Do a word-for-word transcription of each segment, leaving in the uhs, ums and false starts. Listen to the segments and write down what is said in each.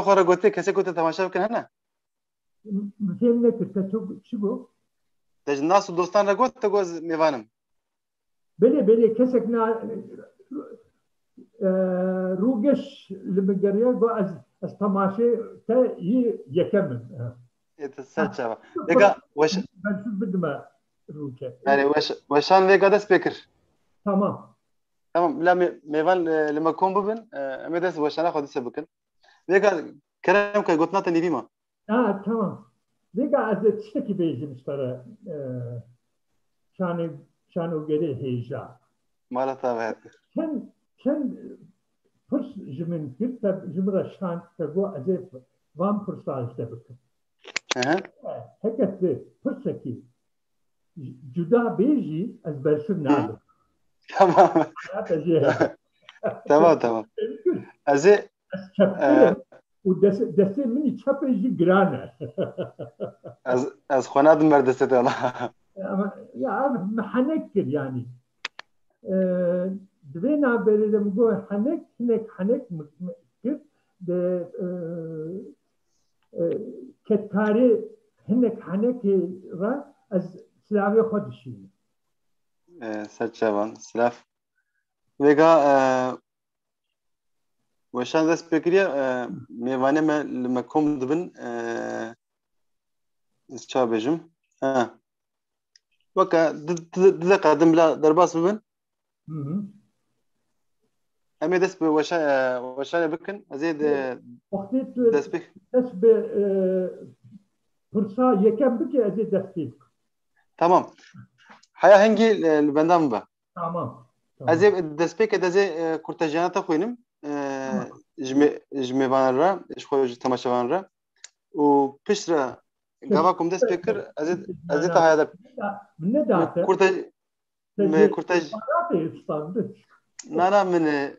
xwe re gotiye kesê ku te temaşe bikin hene? Min fêm nekir, te tu çi got? Te ji nas û dostan re got, te got ez mêvan im. Belê, belê, kesek na, e, Rûgeş li min geriya, got ez, ez temaşê te yî yekem im. Ê, tu ser çava. Vêga weş-, Bersiv bidime Rûke. Erê, weş-, weşan vêga dest pê kir. Tamam. Tamam, bila mê-, mêvan, e, li me kom bibin, e, em ê dest weşana xwe dîse bikin. Vêga kerem ke gotina te nîvî ma. Ha, tamam. Vêga ez ê tiştekî bêjim ji te re, e, şanê-, şanogerê hêja. Mala te ve. Çend, çend pirs ji min kir, te ji min re şand, te got ez ê van pirsa ji te bikim. Ehe. Heke tu pirsekî cuda bêjî, ez bersiv nadim. Tamam. Ya te jê hebe. Tamam, tamam. Ez ê, Ez çeptir e, im û des-, destê min î çepê jî giran e. Ez, ez xwe nadim ber destê te, wela. Ama ya, ev me henek kir yanî. E, di vê navberê de min got henek, hinek henek min, min kir. De, e, e, kedkarê hinek henekê re ez silavê xwe dişînim. E, ser çavan, silav. Vêga, e, weşan dest pê kiriye, e, mêvanê me li me kom dibin, e, ez çawa bêjim? Ha. Weke di, di, di deqa din bila derbas bibin. Hı hı. Em ê dest bi weşa-, e, weşanê bikin. Ez ê de Wextê tu dest pê dest bi, e, pirsa yekem bike, ez ê dest pê bikim. Tamam. Heya hingî, e, li benda min be. Tamam. Tamam. Ez ê destpêkê de ez ê, e, kurtejiyana te xwînim. E, Tamam. Ji mê-, ji mêvanan re, ji xwe ji temaşevanan re. Û pişt re Pişt gava ku min dest pê kir, ez ê, ez ê te haya de. Min ne da te. Kurte-, Te me jê kurtej-, para te standı. Na, na, min, e,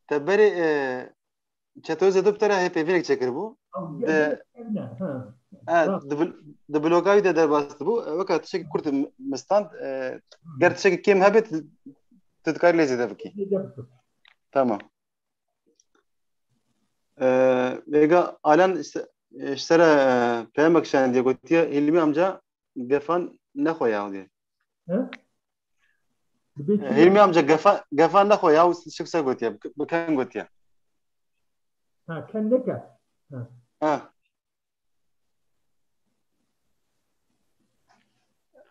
te berê, e, Çetoyê Zedop te re hêpêvînek çêkiribû. Ew Di, evne, ha. E, Tamam. di bil-, di bloga wî de derbas dibû. E, weke tiştekî kurt mi-, mi stand, e, Hı. ger tiştekî kêm hebe, tu, tu dikarî lê zêde bikî. Zêde bikim. Tamam. E, vêga Alan işte, e, ji te re, e, peyamek şandiye, gotiye, Hilmi amca gefan nexwe ya diye. He? Dibê çi? Hilmi amca gefa, gefa nexwe ya, şik se gotiye, bi, bi ken gotiye. Ha, ken neke. Ha. Ha.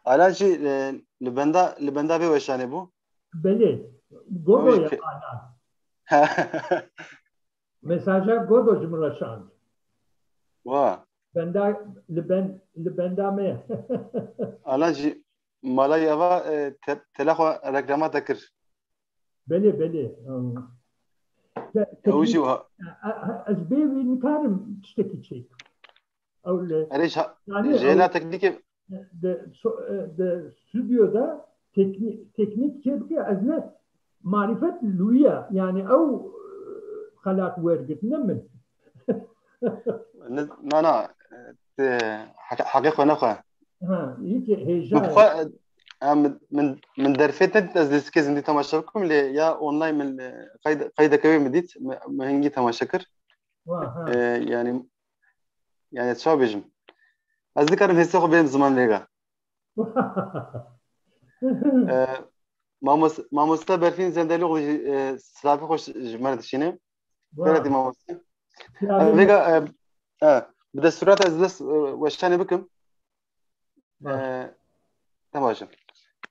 Alan jî, e, li benda, li benda vê weşanê bû. Belê. Godo Ew jî ya ke- Alan. Mesaja Godo ji min re şand. Wa. Benda, li ben-, li benda me. Alan jî mala yava, e, te-, tela xwe reklama te kir. Belê, belê. Em, te-, Ew jî teknîk-, wiha. e, e, ez bê wî nikarim tiştekî çêkim. Ew li, Erê, şa-, yanî jêla ew teknîkê di so-, e, di stûdyoda teknî-, teknîk çêbike, ez ne marîfet li wî ye. Yanî ew, e, xelat wergirt, ne min. Ne, na, na, e, te heq-, heqê xwe nexwe. Ha, yekê hêja Min ye. xwe, e, min, min, min derfet nedît ez lîstikê zindî temaşe bikim, lê ya online min, e, qeyd-, qeydeke wê min dît, min, min hingî temaşe kir. Wa, ha. E, yanî, yanî çawa bêjim? Ez nikarim hêsê xwe bêm ziman vêga. E, mamos-, mamoste Berfîn Zendelîoğlu jî, e, silavê xwe ji, ji me re dişîne. Wa. Beretî mamoste. Silavê E, vêga, e, e, bi destûra te ez dest, e, weşanê bikim. Baş. E, temaşe.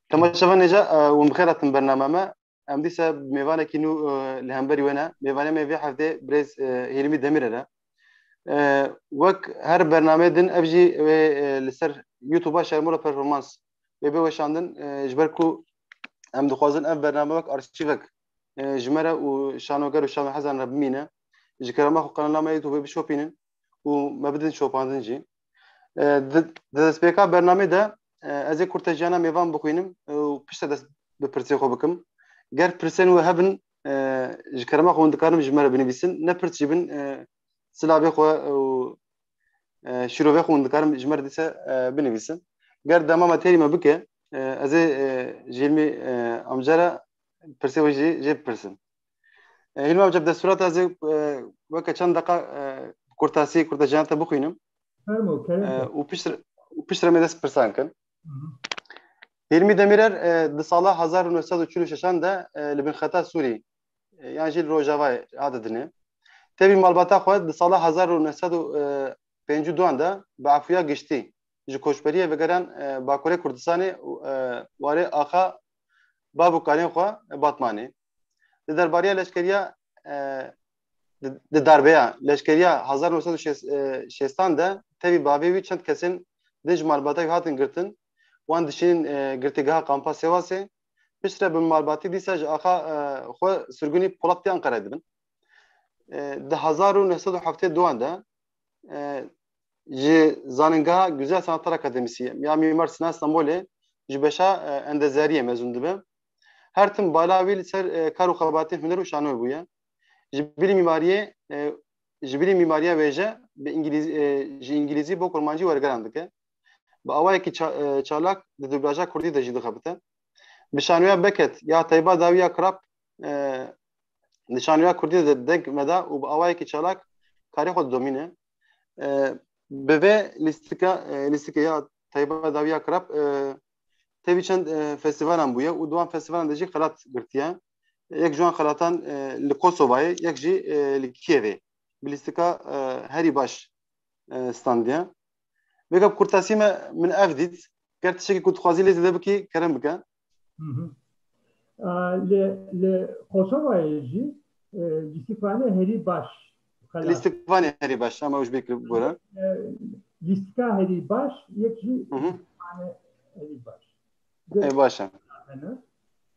Temaşevanê ca, e, hûn bi xêr hatin bername me. Em dîsa mêvanekî nû, e, li hemberî we ne. Mêvanê me vê heftê birêz, e, Hîlmî Demîrer e. E, wek her bernameyê din ev jî wê, e, li ser YouTube-a Şermola Performans wê bê weşandin, e, ji ber ku em dixwazin ev bername wek arşîvek, e, ji me re û şanoger û şanohezan re bimîne. Ji kerema xwe kanala me YouTube bişopînin û me bidin şopandin jî. E, di, di destpêka bernamê de, e, ez ê kurtejiyana mêvan bixwînim, e, û piştre dest bi pirsê xwe bikim. Ger pirsên we hebin, e, ji kerema xwe hûn dikarin ji me re binivîsin. Ne pirs jî bin, e, silavê xwe û, e, şîrovê xwe hûn dikarin ji me re dîse, e, binivîsin. Ger dema me têrî me bike, e, ez ê, e, ji Hîlmî, e, amca re pirsê we jî jê bipirsim. E, Hilmi amca, bi destûra te ez ê, e, weke çend deqa, e, bi kurtasî kurtecayan te bixwînim. Fermo, kerem E, ke. û piştre, û piştre me dest pirsan kin. Hı hı. Hilmi Demirer, e, di sala hezar û neh sed û çil û şeşan de, e, li bin xeta Sûrî, e, yan jî li Rojavayê hate dinê. Tevî malbata xwe di sala hezar û neh sed û pêncî û duan de bi efûya giştî ji koçberiyê vegeran, e, Bakurê Kurdistanê û, e, warê axa bav û kalên xwe, e, Batmanê. Di derbariya leşkeriya, e, di, di darbeya leşkeriya hezar neh sed û şêst, e, şêstan de tevî bavê wî çend kesên din ji malbata wî hatin girtin. Wan dişînin, e, girtîgeha kampa Sêwasê. Piştre bi malbatî dîsa ji axa, e, xwe sirgûnî Polat tê Anqerayê dibin. E, di hezar û neh sed û heftê û duan de, e, ji Zanîngeha Güzel Sanatlar Akademisi ya Mimar Sinan Stenbolê ji beşa, e, endezeriyê mezûn dibe. Her tim bala wî li ser, e, kar û xebatên huner û şanoyê bûye. Ji bilî mîmariyê, e, ji bilî mîmariya wêje bi îngilîzî, e, ji îngilîzî bo kurmancî wergeran dike. Bi awayekî ça-, e, çalak di dublaja kurdî de jî dixebite. Bi şanoya Beket ya Teyba Dawiya Krap, e, di şanoya kurdî de deng meda û bi awayekî çalak karê xwe didomîne. E, bi vê lîstika, e, lîstikê ya Teyba Dawiya Krap, e, tevî çend, e, festîvalan bûye û di wan festîvalan de jî xelat girtiye. Yek ji wan xelatan, e, li Kosovayê, yek jî, e, li Kîevê. Bi lîstika, e, herî baş, e, standiye. Vêga bi kurtasî me, min ev dît. Ger tiştekî ku dixwazî lê zêde bikî, kerem bike. Hı hı. E, li, li Kosovayê jî, e, lîstikvanê herî baş xelat. Lîstikvanê herî baş, ama ew ji bîr kiribû bore. E, lîstika herî baş, yek jî Hı hı. lîstikvanê herî baş. Ê, baş e.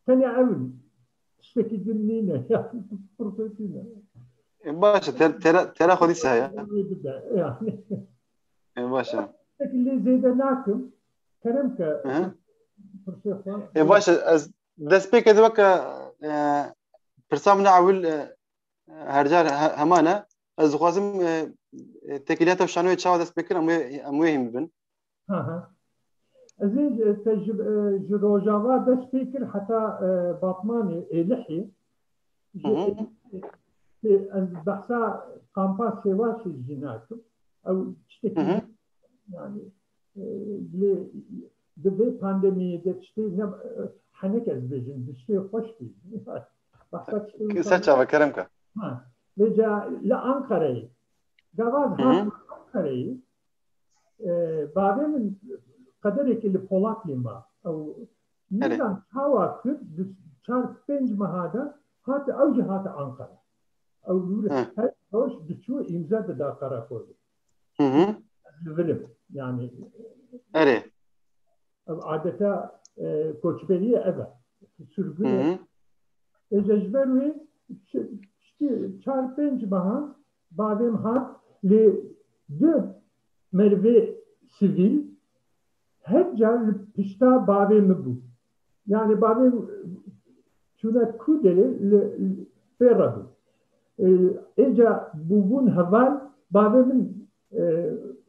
Tenê ew in. Tiştekî din nîne. Pirsê tîne. Ê, baş e. Ter-, tera, tera xwe dîsa heye. Wê bide, yani. Ê, baş e. Tiştekî lê zêde nakim. Kerem ke Hı hı. pirsê xwe. Ê, baş e. Ez destpêkê de weke, e, pirsa min a ewil, e, her car he-, heman e. Ez dixwazim, e, e, têkiliya te şanoyê çawa dest pê kir, em wê, em wê hîn bibin. Ha, ha. Ez ê, e, te ji, e, ji Rojava dest pê kir heta, e, Batmanê, Êlihê. Ji Hı hı. Êlihê, e, ez behsa kampa Sêwasê jî nakim. Ew tiştekî Hı hı. yani, e, lê di vê pandemiyê de tiştê ne, e, henek ez bêjim, tiştê xweş bî. Behsa tiştê Ser çava kerem ke. Ha. Vêca li Ankarayê. Gava ez Hı hı. hatim Ankarayê. E, bavê min qederekî li Polatiyê ma. Ew Erê. nizam çawa kir, di çar pênc meha de hate, ew jî hate Ankara. Ew Hı. her roj diçû îmza dida qereqolê. Hı hı. Ez li vir im. Yani Erê. ev adeta, e, koçberiyê ev e. Sürgün Hı e. hı. Êca ji ber wê çi-, çi-, çar pênc meha bavê min hat, lê du merivê sivîl her car li pişta bavê min bû. Yani bavê min çûne ku derê li, li pê re bû. E, êca bûbûn heval, bavê min, e,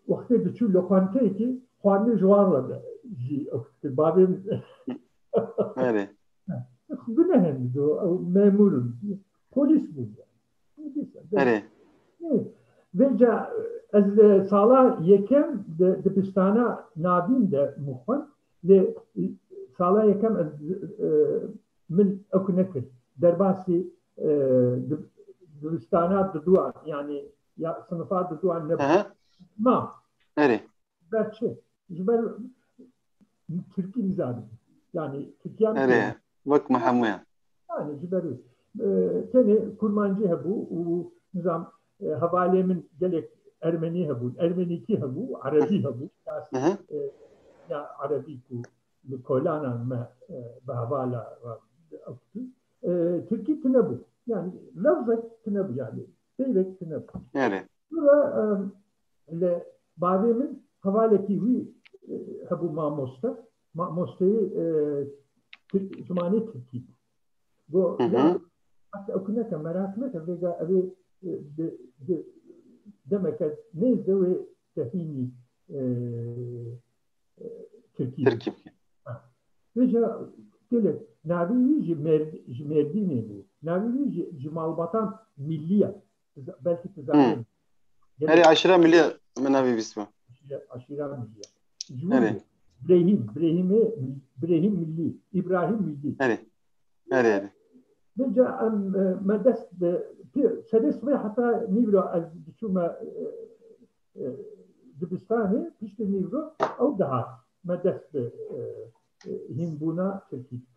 wextê diçû loqanteyekê xwarinê ji wan re de jî ew dikir. Bavê min Erê. Xwe gunehên dido, ew memûr in, polîs bûn yani. Dîsa, Erê. Nê, vêca ez li sala yekem di dibistana navîn de min xwend, lê sala yekem ez, e, min ew nekir. Derbasî, e, di-, dibistana diduan, yani ya sinifa diduan nebû. Aha. Ma. Erê. Ber çi? Ji ber Tirkî nizanim. Yani Tirkiye Erê, wek me hemû ye. Yani ji ber, e, tenê Kurmancî hebû û nizam, e, hevalê min gelek Ermenî hebûn, Ermenîkî hebû, Erebî hebû. Hı hı. E, ya Erebî ku li kolanan me, e, bi hevala, e, ew dikin. E, Tirkî tune bû. Yani lewzek tune bû yani. Peyvek tune bû. Erê. Sonra, e, li bavê min hevalekî wî, e, hebû mamoste. Mamosteyê, e, Tir-, zimanê Tirkî bû. Go, Hı hı. ya, heta ew neke, merak neke, vêga ev ê, e, di, di, demeke nêz de wê tehînî, e, e, Tirkî bû. Tirkî bû. Ha. Vêca gelek navê wî ji Mêr-, ji Mêrdînê bû. Navê wî ji, ji malbatan Millî ye. Belkî tu zanî. Herê, Aşîra Millî min navê bîstî. Aşîra Millî ye. Ji wî Brehîm, Brehîmê, Brehîm Millî, Îbrahîm Millî. Herê. Herê, herê. Vêca em, e, me dest bi, serê sibê heta nîvro ez diçûme, e, e, dibistanê, piştî nîvro ew dihat. Me dest bi, e, e, hînbûna tirkî dikir.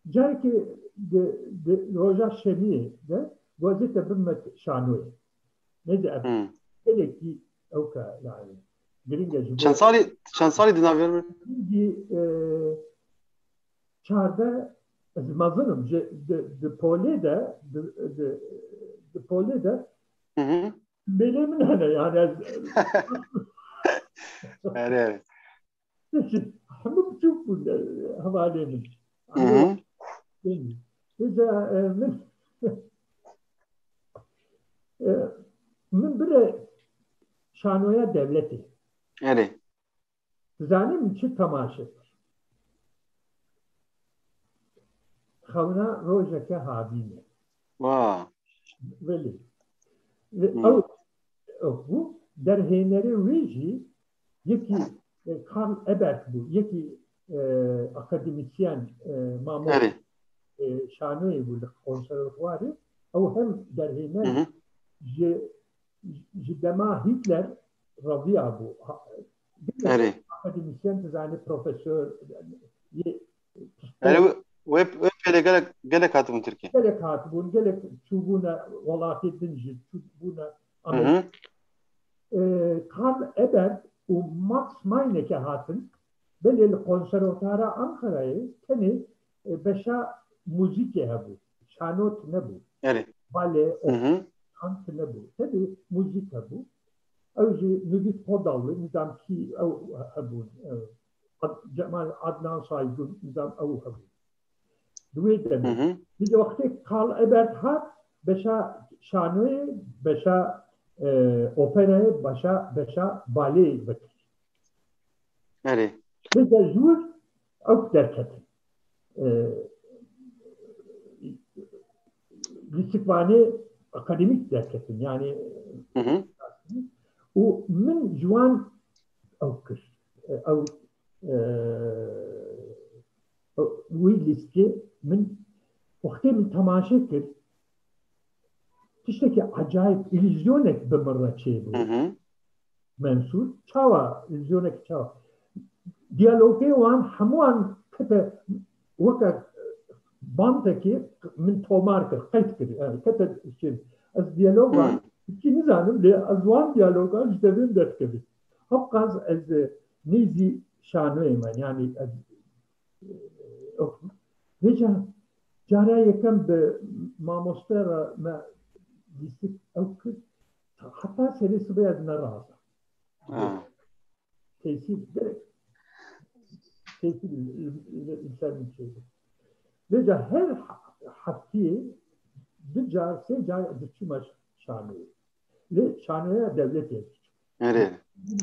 Carekê di, di roja şemiyê de gazete bime şanoyê. Ne de ev gelekî ew ka yani. Giring e ji bo. Çend salî, çend salî di navê min? Giringî, e, çardeh, ez mezin im, ji, di, di polê de, di, di, di polê de bêlê min hene yani ez. Erê, erê. Hemû biçûk bûn, e, hevalê min. Hı hı. Vêca, e, min, e, min bire şanoya dewletê. Erê. Dizanî min çi temaşe kir? Xewna rojeke havînê. Wa. Belê. Ve ew, ew bû, derhênerê wê jî yekî, e, Karl Ebert bû, yekî, e, akademîsyen, e, mamoste, e, şanoyê bû li konservatuwarê. Ew hem derhêner ji, ji dema Hitler reviya bû. Ha, gelek akademîsyen dizanî, profesor, yê Erê, wê, wê pêlê gelek, gelek hatibûn Tirkiye. Gelek hatibûn, gelek çûbûne welatê din jî, çûbûne Amerîka. E, Karl Ebert û Max Meineke hatin, belê li Konservatwara Ankarayê tenê, e, beşa muzîkê hebû, şano tune bû. Erê. Bale, opera, şan tune bû. Tenê muzîk hebû. Ew jî Nûvît Podallı, nizam kî ew hebûn, e, Ad-, Cemal Adnan Saygun, nizam ew hebûn. Di wê demê. Hı hı. Di wextê Karl Ebert hat, beşa şanoyê, beşa, e, operayê, beşa, beşa baleyê vekir. Erê. Vêca ji wir ew derketin. E, lîstikvanê akademîk derketin. Yani, hı hı, û min ji wan ew kir. E, ew, e, wî lîstikê min, wextê min temaşe kir, tiştekî ecayîb, îlluzyonek bi min re çêbû. Hı hı. Mensûr, çawa, îlluzyonek çawa? Diyalogê wan hemû wan kete weke bantekê min tomar kir, qeyd kir. Yani kete çê. Ez diyalogan, hı, tirkî nizanim, lê ez wan diyalogan ji devê min derdikevin. Hevqas ez, e, nêzî şanoyê me, yani ez, e, ok-, vêca cara yekem bi mamoste re me lîstik ew kir, heta serê sibê ez neraza. Ha. Tesîr, gelek tesîr li, li, li ser min çêbû. Vêca her he-, heftiyê du car, sê car diçûme şanoyê. Lê şanoya dewletê diçûm. Erê.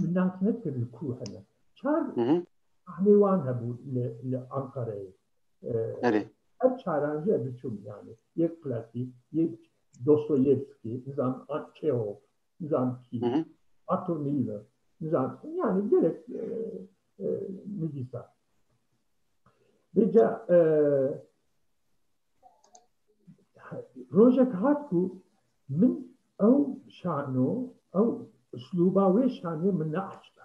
Min nas nekir li ku hene. Çar, hı hı, sahnê wan hebû li, li Ankarayê. E, erê. Her çaran jî diçûm yani. Yek klasîk, yek Dostoyevskî, nizam Çehov, nizam kî, hı hı, Arthur Miller, nizam, yani gelek, e, e, nivîsar. Vêca, e, rojek hat ku min ew şano, ew uslûba wê şanê min neaşibe.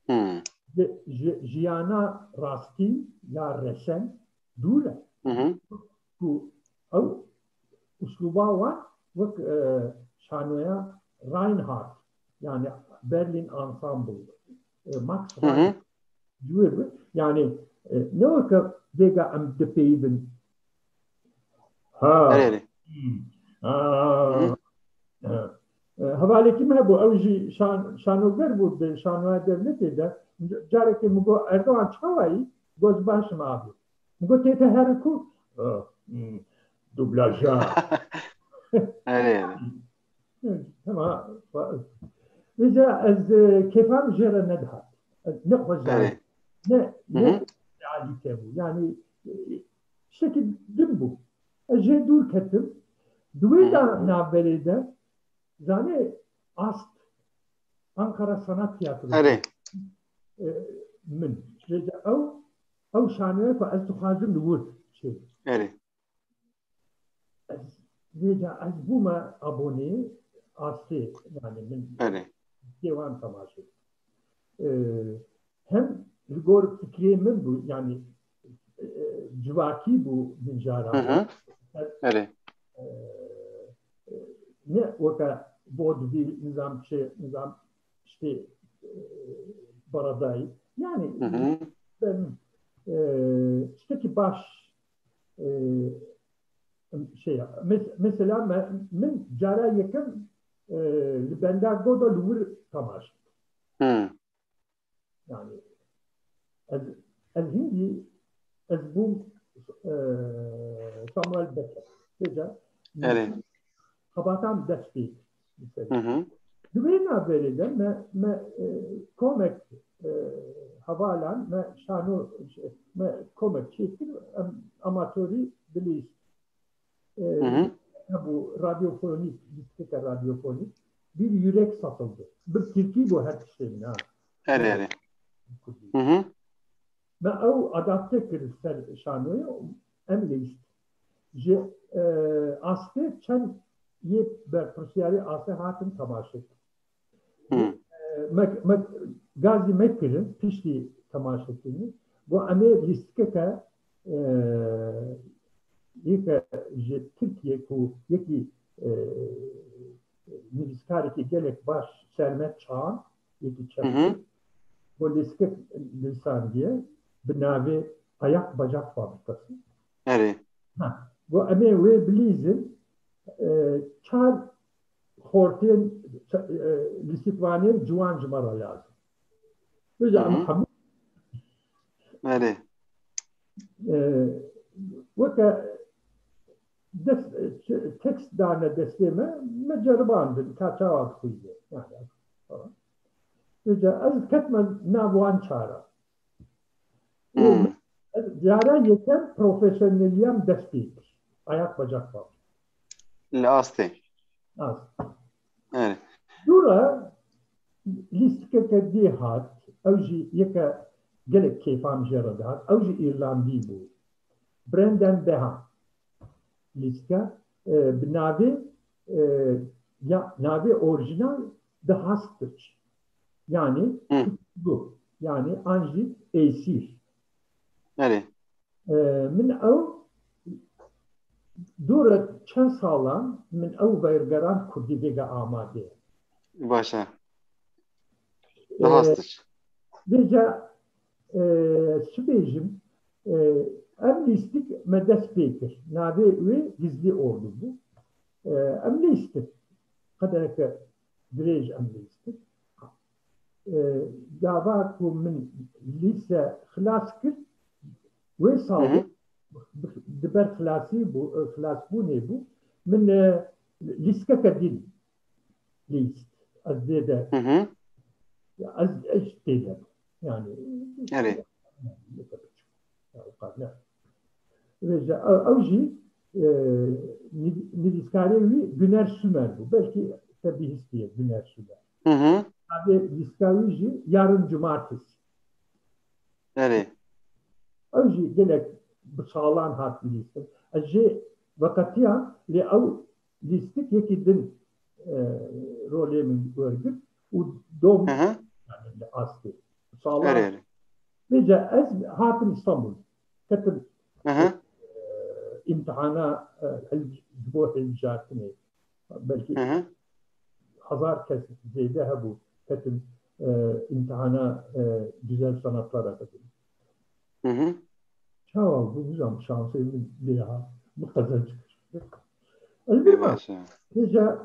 Hmm. Ji, ji, jiyana rastî ya resen dûr e. Hı hı. Ku ew uslûba wan wek, e, şanoya Reinhardt, yani Berlin Ensemble, e, Max, hı hı, Reinhardt, ji wê bi, yani, e, ne weke vêga em dipeyivin. Ha. Erê, erê. Hmm. Ha. Hı hı. E, hevalekî min hebû, ew jî şan-, şanoger bû di şanoya dewletê de. Carekê min got, "Erdogan çawa yî?" Got, "Baş im abi." Min got, "Tê te here ku?" "E, hmm, dublaja." Erê, erê. Tema, vêca ez, e, kêfa min jê re nedihat. Ez ne xweş, erê, ne, ne, hı hı, realîte bû. Yani, e, tiştekî din bû. Ez jê dûr ketim. Di wê de navberê de, zanê, AST, Ankara Sanat Tiyatrosu. Erê. E, min. Vêca ew, ew şanoye ku ez dixwazim li wir çê. Erê. Ez, vêca ez bûme abonê ASTê, yani min Erê. Kêwan temaşe. E, hem li gor fikrê min bû, yani, e, civakî bû min cara. Hı hı. Her, Erê. e, e, ne weke vaudeville, nizam çi, nizam işte, e, baradayî. Yani Hı hı. ben, e, tiştekî baş, e, şey, mes-, mesela me-, min cara yekem, e, li benda Godot li wir temaşe. Hı. Yani ez, ez hindî, ez bûm, e, Samuel Beckett. Vêca Erê. xebatan dest pê kir. Hı hı. Di wê navberê de me, me, e, komek, e, hevalan, me şano, me komek çêkir, em, amatorî dilîst. E, Hı hı. Hebû radyofonîk, lîstikeke radyofonîk, Bir Yürek Satıldı. Bi tirkî bû her tiştê min, ha. Erê, erê. Kurdî. Hı hı. Me ew adapte kir ser şanoyê, em lîst. Ji, e, ASTê çend yê berpirsyarê ASTê hatin temaşe kir. Hı. E, me, me, gazî me kirin, piştî temaşekirinê. Got, em ê lîstikeke, e, yeke ji Tirkiyê ku yekî, e, nivîskarekî gelek baş ser me çan, yekî Hı hı. çepik. Got, lîstikek nivîsandiye bi navê Ayak Bacak Fabrikası. Erê. Ha, got, em ê wê bilîzin, e, çar xortên, e, lîstikvanên ciwan ji me re lazim. Vêca em Hı hı. hemû Erê. E, weke dest, e, tekst dane destê me, me ceribandin ka çawa dixwîne. Yani, falan. Vêca ez ketime nav wan çara. Hmm. Ez cara yekem profesyoneliyem dest pê kir. Ayak bacak fabrikası. Li astê. Ast. Evet. Dûra lîstikeke dî hat, ew jî yeke gelek kêfa min jê re dihat. Ew jî Îrlandî bû. Brendan Behan. Lîstika, e, bi navê, e, ya navê orjinal The Hostage. Yani Hı. tutuklu. Yani an jî esîr. Evet. E, min ew dûre çend salan min ew veygeran kurdî vêga amade. Baş e. E, Rahastiş. Vêca, e, çi bêjim, e, em lîstik me dest pê kir. Navê wê Gizli Ordu bû. E, em lîstik. Qedereke dirêj em lîstik. E, gava ku min lîse xilas kir, wê Hı hı. salê di ber xilasî bû, e, xilasbûnê bû. Min, e, lîstikeke din lîst. Ez dê de. Hı hı. Ya ez, ez tê de. Yani. Evet. Ya, o kadar. Vêca, ew, ew jî, e, nivî-, nivîskarê wî Güner Sümer bû. Belkî te bihîstiye Güner Sümer. Hı hı. Navê lîstika wî jî Yarın Cumartesi. Erê. Ew jî gelek bi salan hat lîstin. Ez jê veqetiyam, lê ew lîstik yekî din, e, rolê min wergirt û dom Hı hı. yani li astê. Salan Erê, erê. Vêca ez hatim Îstanbul. Ketim, Hı hı. e, îmtihana, e, hil-, ji bo hilbijartinê. Belkî Hı hı. hezar kes zêde hebû. Ketim, e, îmtihana, e, güzel sanatlara ketim. Hı hı. Çawa bû, nizam şansê min lê ha, min qezenc kir. Elbette. Bê baş e. Vêca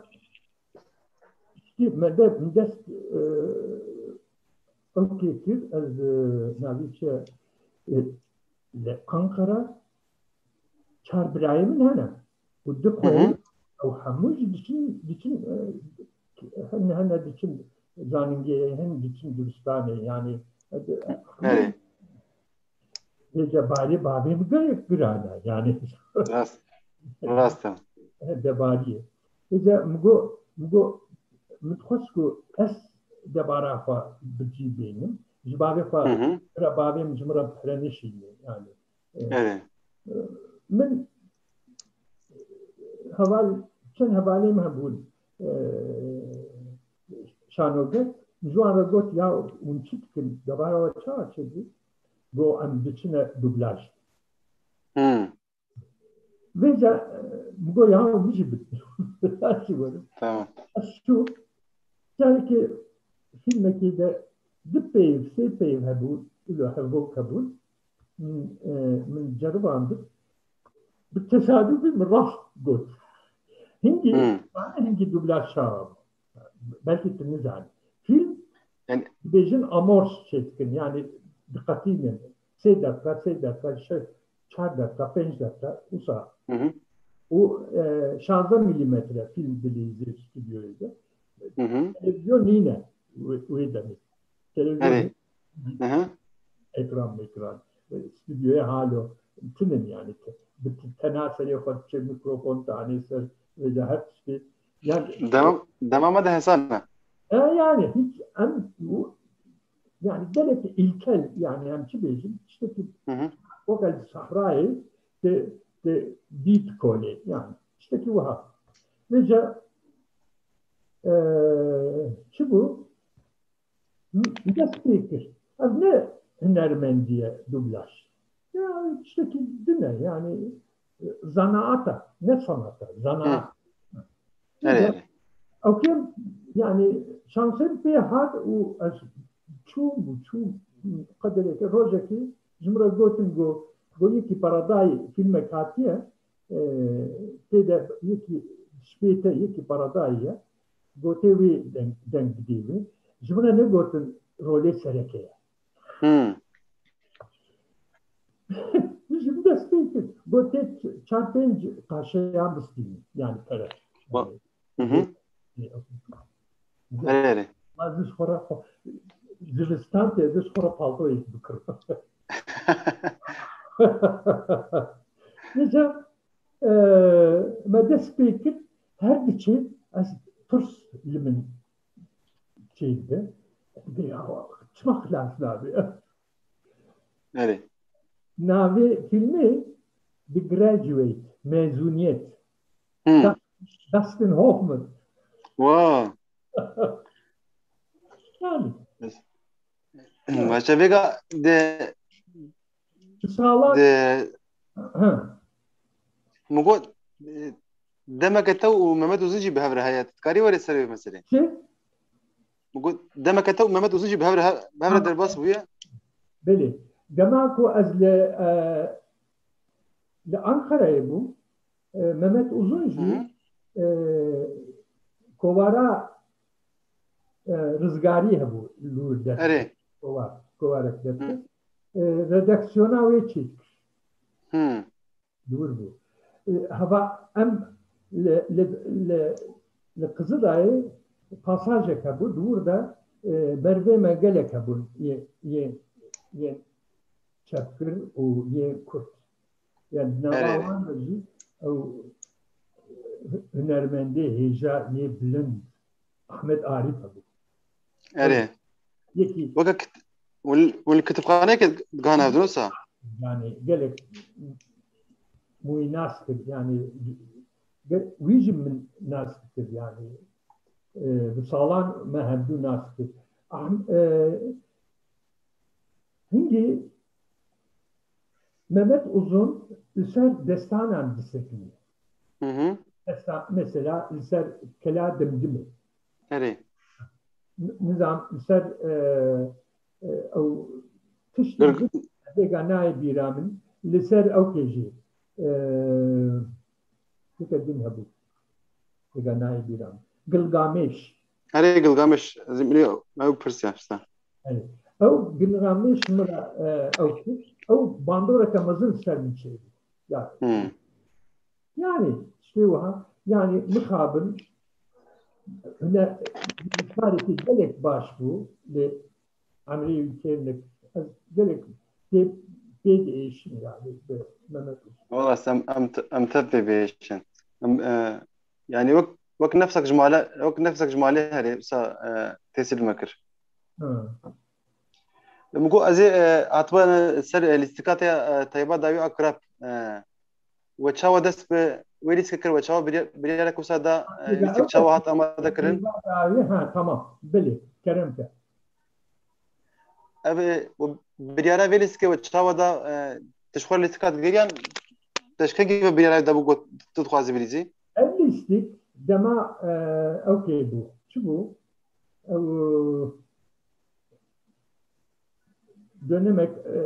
Piştî me de, min dest, e, ew kê kir, ez, e, navê çi, e, li Ankara çar birayê min hene. Û du Hı hı. xweyê, ew hemû jî diçin, diçin, e, hene, hene diçin zanîngehê, hin diçin dibistanê, yani, e, Evet. Vêca barê bavê min gelek giran e, yani. Rast. Rast e. Debarî ye. Êca min got, min got, min dixwest ku ez debara xwe bi cî bînim. Ji bavê xwe, Hı hı. bira bavê min ji min re pere neşîniye. Yani, e, Evet. min heval, çend hevalê min hebûn, e, şanoger, ji wan re got, ya hûn çi dikin, debara we çawa çêdibî? Got, em diçine dublaj. Hı. Vêca, e, min got, ya min jî bi dublaj werim. Tamam. Ez çûm, carekê fîlmekê de du peyv, sê peyv hebû, ilo hevok hebûn. Min, e, min ceribandim. Bi tesadufî min rast got. Hingî, Hı. hingî dublaj çawa bû. Belkî tu nizanî. Fîlm, Yani- dibêjin amors çêdikin. Yani diqetînin. Sê deqa, sê deqa, şeş, çar deqa, pênc deqa, wisa. Hı hı. Û, e, şazdeh milimetre fîlm dilîzê stûdyoyê de. Hı hı. Televîzyon nîne wê, wê demê. Televîzyon Evet. Hı hı. ekran mekran. E, stûdyoyê halo tinin yani. Te-, bi te-, tena serê xwe diçe, mikrofon tanê ser, vêca her tiştê. Yani, Dema, dema me de hesane. E, yani hiç em bu, yani gelek ilkel, yani em çi bêjin, tiştekî Hı hı. weke li sehrayê te, te dî dikolê, yani tiştekî wiha. Vêca, e, çi bû? Min dest pê kir. Ev ne hunermendî ye, dublaj. Ya tiştekî din e, yani, e, zanaat e, ne sanat e, zanaat. Evet, evet. Ew kêm, yani, şansê min pê hat û ez çûm û çûm, qederekê, rojekê ji min re gotin, got, got, yekî paradayî fîlmek hatiye, e, tê de yekî spê te, yekî paradayî ye, gotê wê deng, deng bidê wê. Ji min re negotin rolê sereke ye. Hı. Ji min dest pê kir. Gotê çar pênc kaşeyan bistînin. Yani pere. Wa-, Hı hı. Evet, evet. Ez ji xwe re pa-, zivistan tê, ez ji xwe re paltoyek bikirim. Nîca, e, me dest pê kir, her diçê ez pirs li min çêdibe. Dê ya, çima xilas nabe? Evet. Navê fîlmê The Graduate, Mezuniyet. Hı. Dustin Hoffman. Wow. Yani. Başa vêga de, Sağlam. De, Ha. Min got, e, demeke te û Mehmet Uzun jî bi hev re heye. Tu dikarî werê ser vê meselê? Çi? Min got, demeke te û Mehmet Uzun jî bi hev re, bi hev re Ha. Derbas bûye? Belê. Dema ku ez li, e, li Ankarayê bûm, e, Mehmet Uzun jî, Hı hı. e, kovara, e, rizgarî hebû li wir de. Erê. Kovar, kovarek de. Hı. E, redaksiyona wê çêkir. Hı. Li wir bû. E, heva em li, li, li, li Qizidayê pasajek hebû, di wir de, e, bervê me gelek hebûn, yê, yê, yê çepgir û yê kurt. Yani di nava Erê. wan de jî ew hunermendê hêja yê bilind Ahmet Arif hebû. Erê. Yekî Weke kit-, hûn, hûn li kitibxaneyeke digihane ev, dirust e? Yani gelek wî nas kir, yani ge-, wî jî min nas kir, yani, e, bi salan me hevdû nas kir. Ahm-, e, hingî Mehmet Uzun li ser destanan disekiniye. Hı hı. Desta-, mesela li ser Kela Dimdimê. Erê. N-, nizam li ser, e, e, ew tiştî Dur. Vêga nayê bîra min, li ser ew kê jî, e, tişteke din hebû. Vêga nayê bîra min. Gilgameş. Erê, Gilgameş, ez ê min ê ew pirsiya işte. Yani, ew Gilgameş min re, e, ew kir. Ew bandoreke mezin ser min çêbû. Ya. Hı. Yani, işte wiha, yani mixabin hune-, nivîskarekî gelek baş bû, lê emrê wî kêm nekir. Ez gelek tê-, pê diêşin, yani, bi Mehmet Uslu. Wala em, em, te- em tev pê bihêşin. Em, e, yani wek, wek nefsek ji malê, wek nefsek ji malê herê, wisa, e, tesîr me kir. Hı. Min got, ez ê, e, hatiba ser, e, lîstika te ya, e, Teyba Dawî a Krep, e, we çawa dest bi wê lîstikê kir, we çawa birya-, biryarek wisa da, e, lîstik çawa hat amade kirin? Teyba Dawî, ha, tamam. Belê, kerem ke. Ev, e, we biryara vê lîstikê we çawa da, e, tu ji xwe lîstika digeriyan, te ji kengî ve biryara da bû got tu dixwazî bilîzî? Ev lîstik dema, e, ew kê bû. Çi bû? Ew, dönemek, e,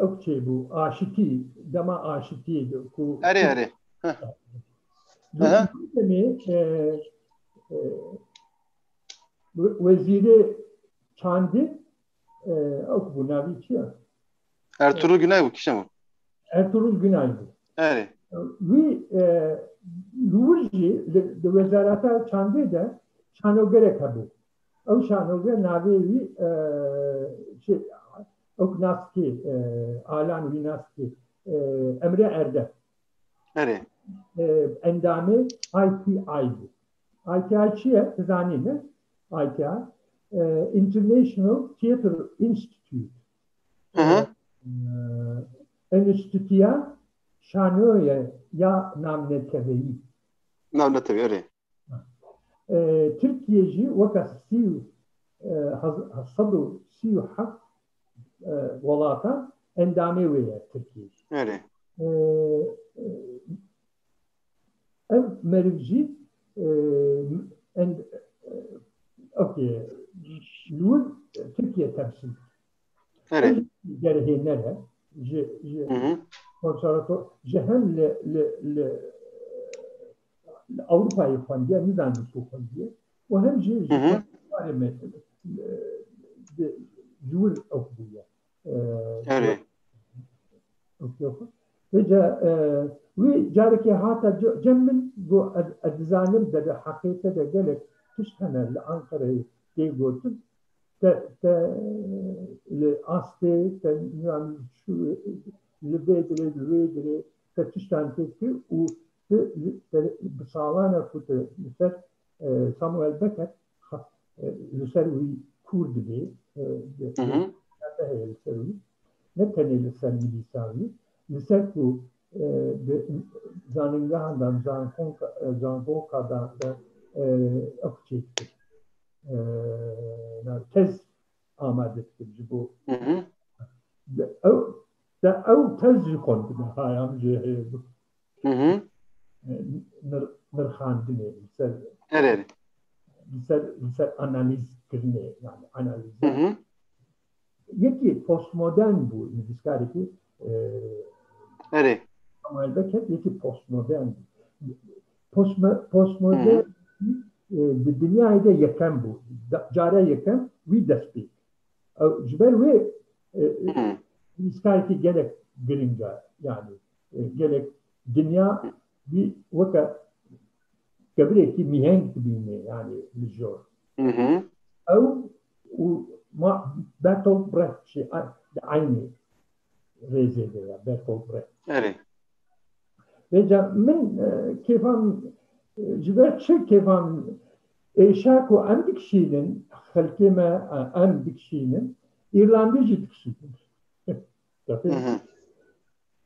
ew çê bû, aşitî, dema aşitî ku Erê, erê. Heh. Aha. Demê, e, e, we-, wezîrê çandê, e, ew bû, navî çi ya? Ertuğrul Günay bû, kîşe bû? Ertuğrul Günay bû. Erê. Wî, e, li wir jî li, li wezareta çandê de şanogerek hebû. Ew şanoger navê wî, e, şey, ew nas dikê, e, alan wî nas dikê, e, Emre Erdem. Erê. E, endamê I T I bû. I T I çi ye? Dizanî ne? I T I, e, International Theatre Institute. Hı hı. E, Enstitüya Şanoye ya Navneteweyî. Navneteweyî, erê. E, Tirkiye jî weke sî, e, hez-, sed û sî û heft, e, welata endamê wê ye Tirkiye jî. Erê. E, e, ev meriv jî, e, end-, e, okey, li wir Tirkiye temsîl dike. Erê. Ev jî derhêner e. Ji, ji Hı hı. konservator-, ji hem li, li, li, li Ewropayê xwendiye, nizanim ku xwendiye. Û hem jî ji Hı hı. konservatorê me, e, di, ji wir ew bûye. E, Erê. ew bûye. Vêca, e, wî carekê hate ce-, cem min, got, ez, ez dizanim de, di heqê te de gelek tişt hene li Ankarayê tê gotin. Te, te li astê, te, yani, şu, li vê dirê, li wê dirê, te tiştan tê kir û tu, te, bi salan e ku tu li ser, e, Samuel Beckett, ha, e, li ser wî kûr dibê, e, de, Hı hı. de heye li ser wî. Ne tenê li ser nivîsa wî, li ser ku, e, di zanîngehan de, zankonka, e, zankoka de, de, e, ev çêkir. E, na tez amade dikim ji bo. Hı hı. De ew, de ew tez jî xwendine, ha, em jê heye bû. Hı hı. E, nir-, nirxandinê, li ser, Erê, erê. li ser, li ser analiz kirinê, yani analiz. Hı hı. Yekî postmodern bû, nivîskarekî, e, Erê. Samuel Beckett yekî postmodern bû. Postmo-, postmodern, Hı hı. e, di dinyayê de yekem bû. Da-, cara yekem wî dest pê kir. Ew, ji ber wê, e, Hı. nivîskarekî gelek giring e, yani, e, gelek dinya wî weke kevirekî mîheng dibîne, yani li jor. Hı hı. Ew û ma-, Bertolt Brecht jî a-, di eynî rêzê de ye, Bertolt Brecht. Erê. Vêca min, e, kêfan, e, ji ber çi kêfan êşa ku em dikişînin, xelkê me, e, em dikişînin, Îrlandî jî dikişînin. Hı hı.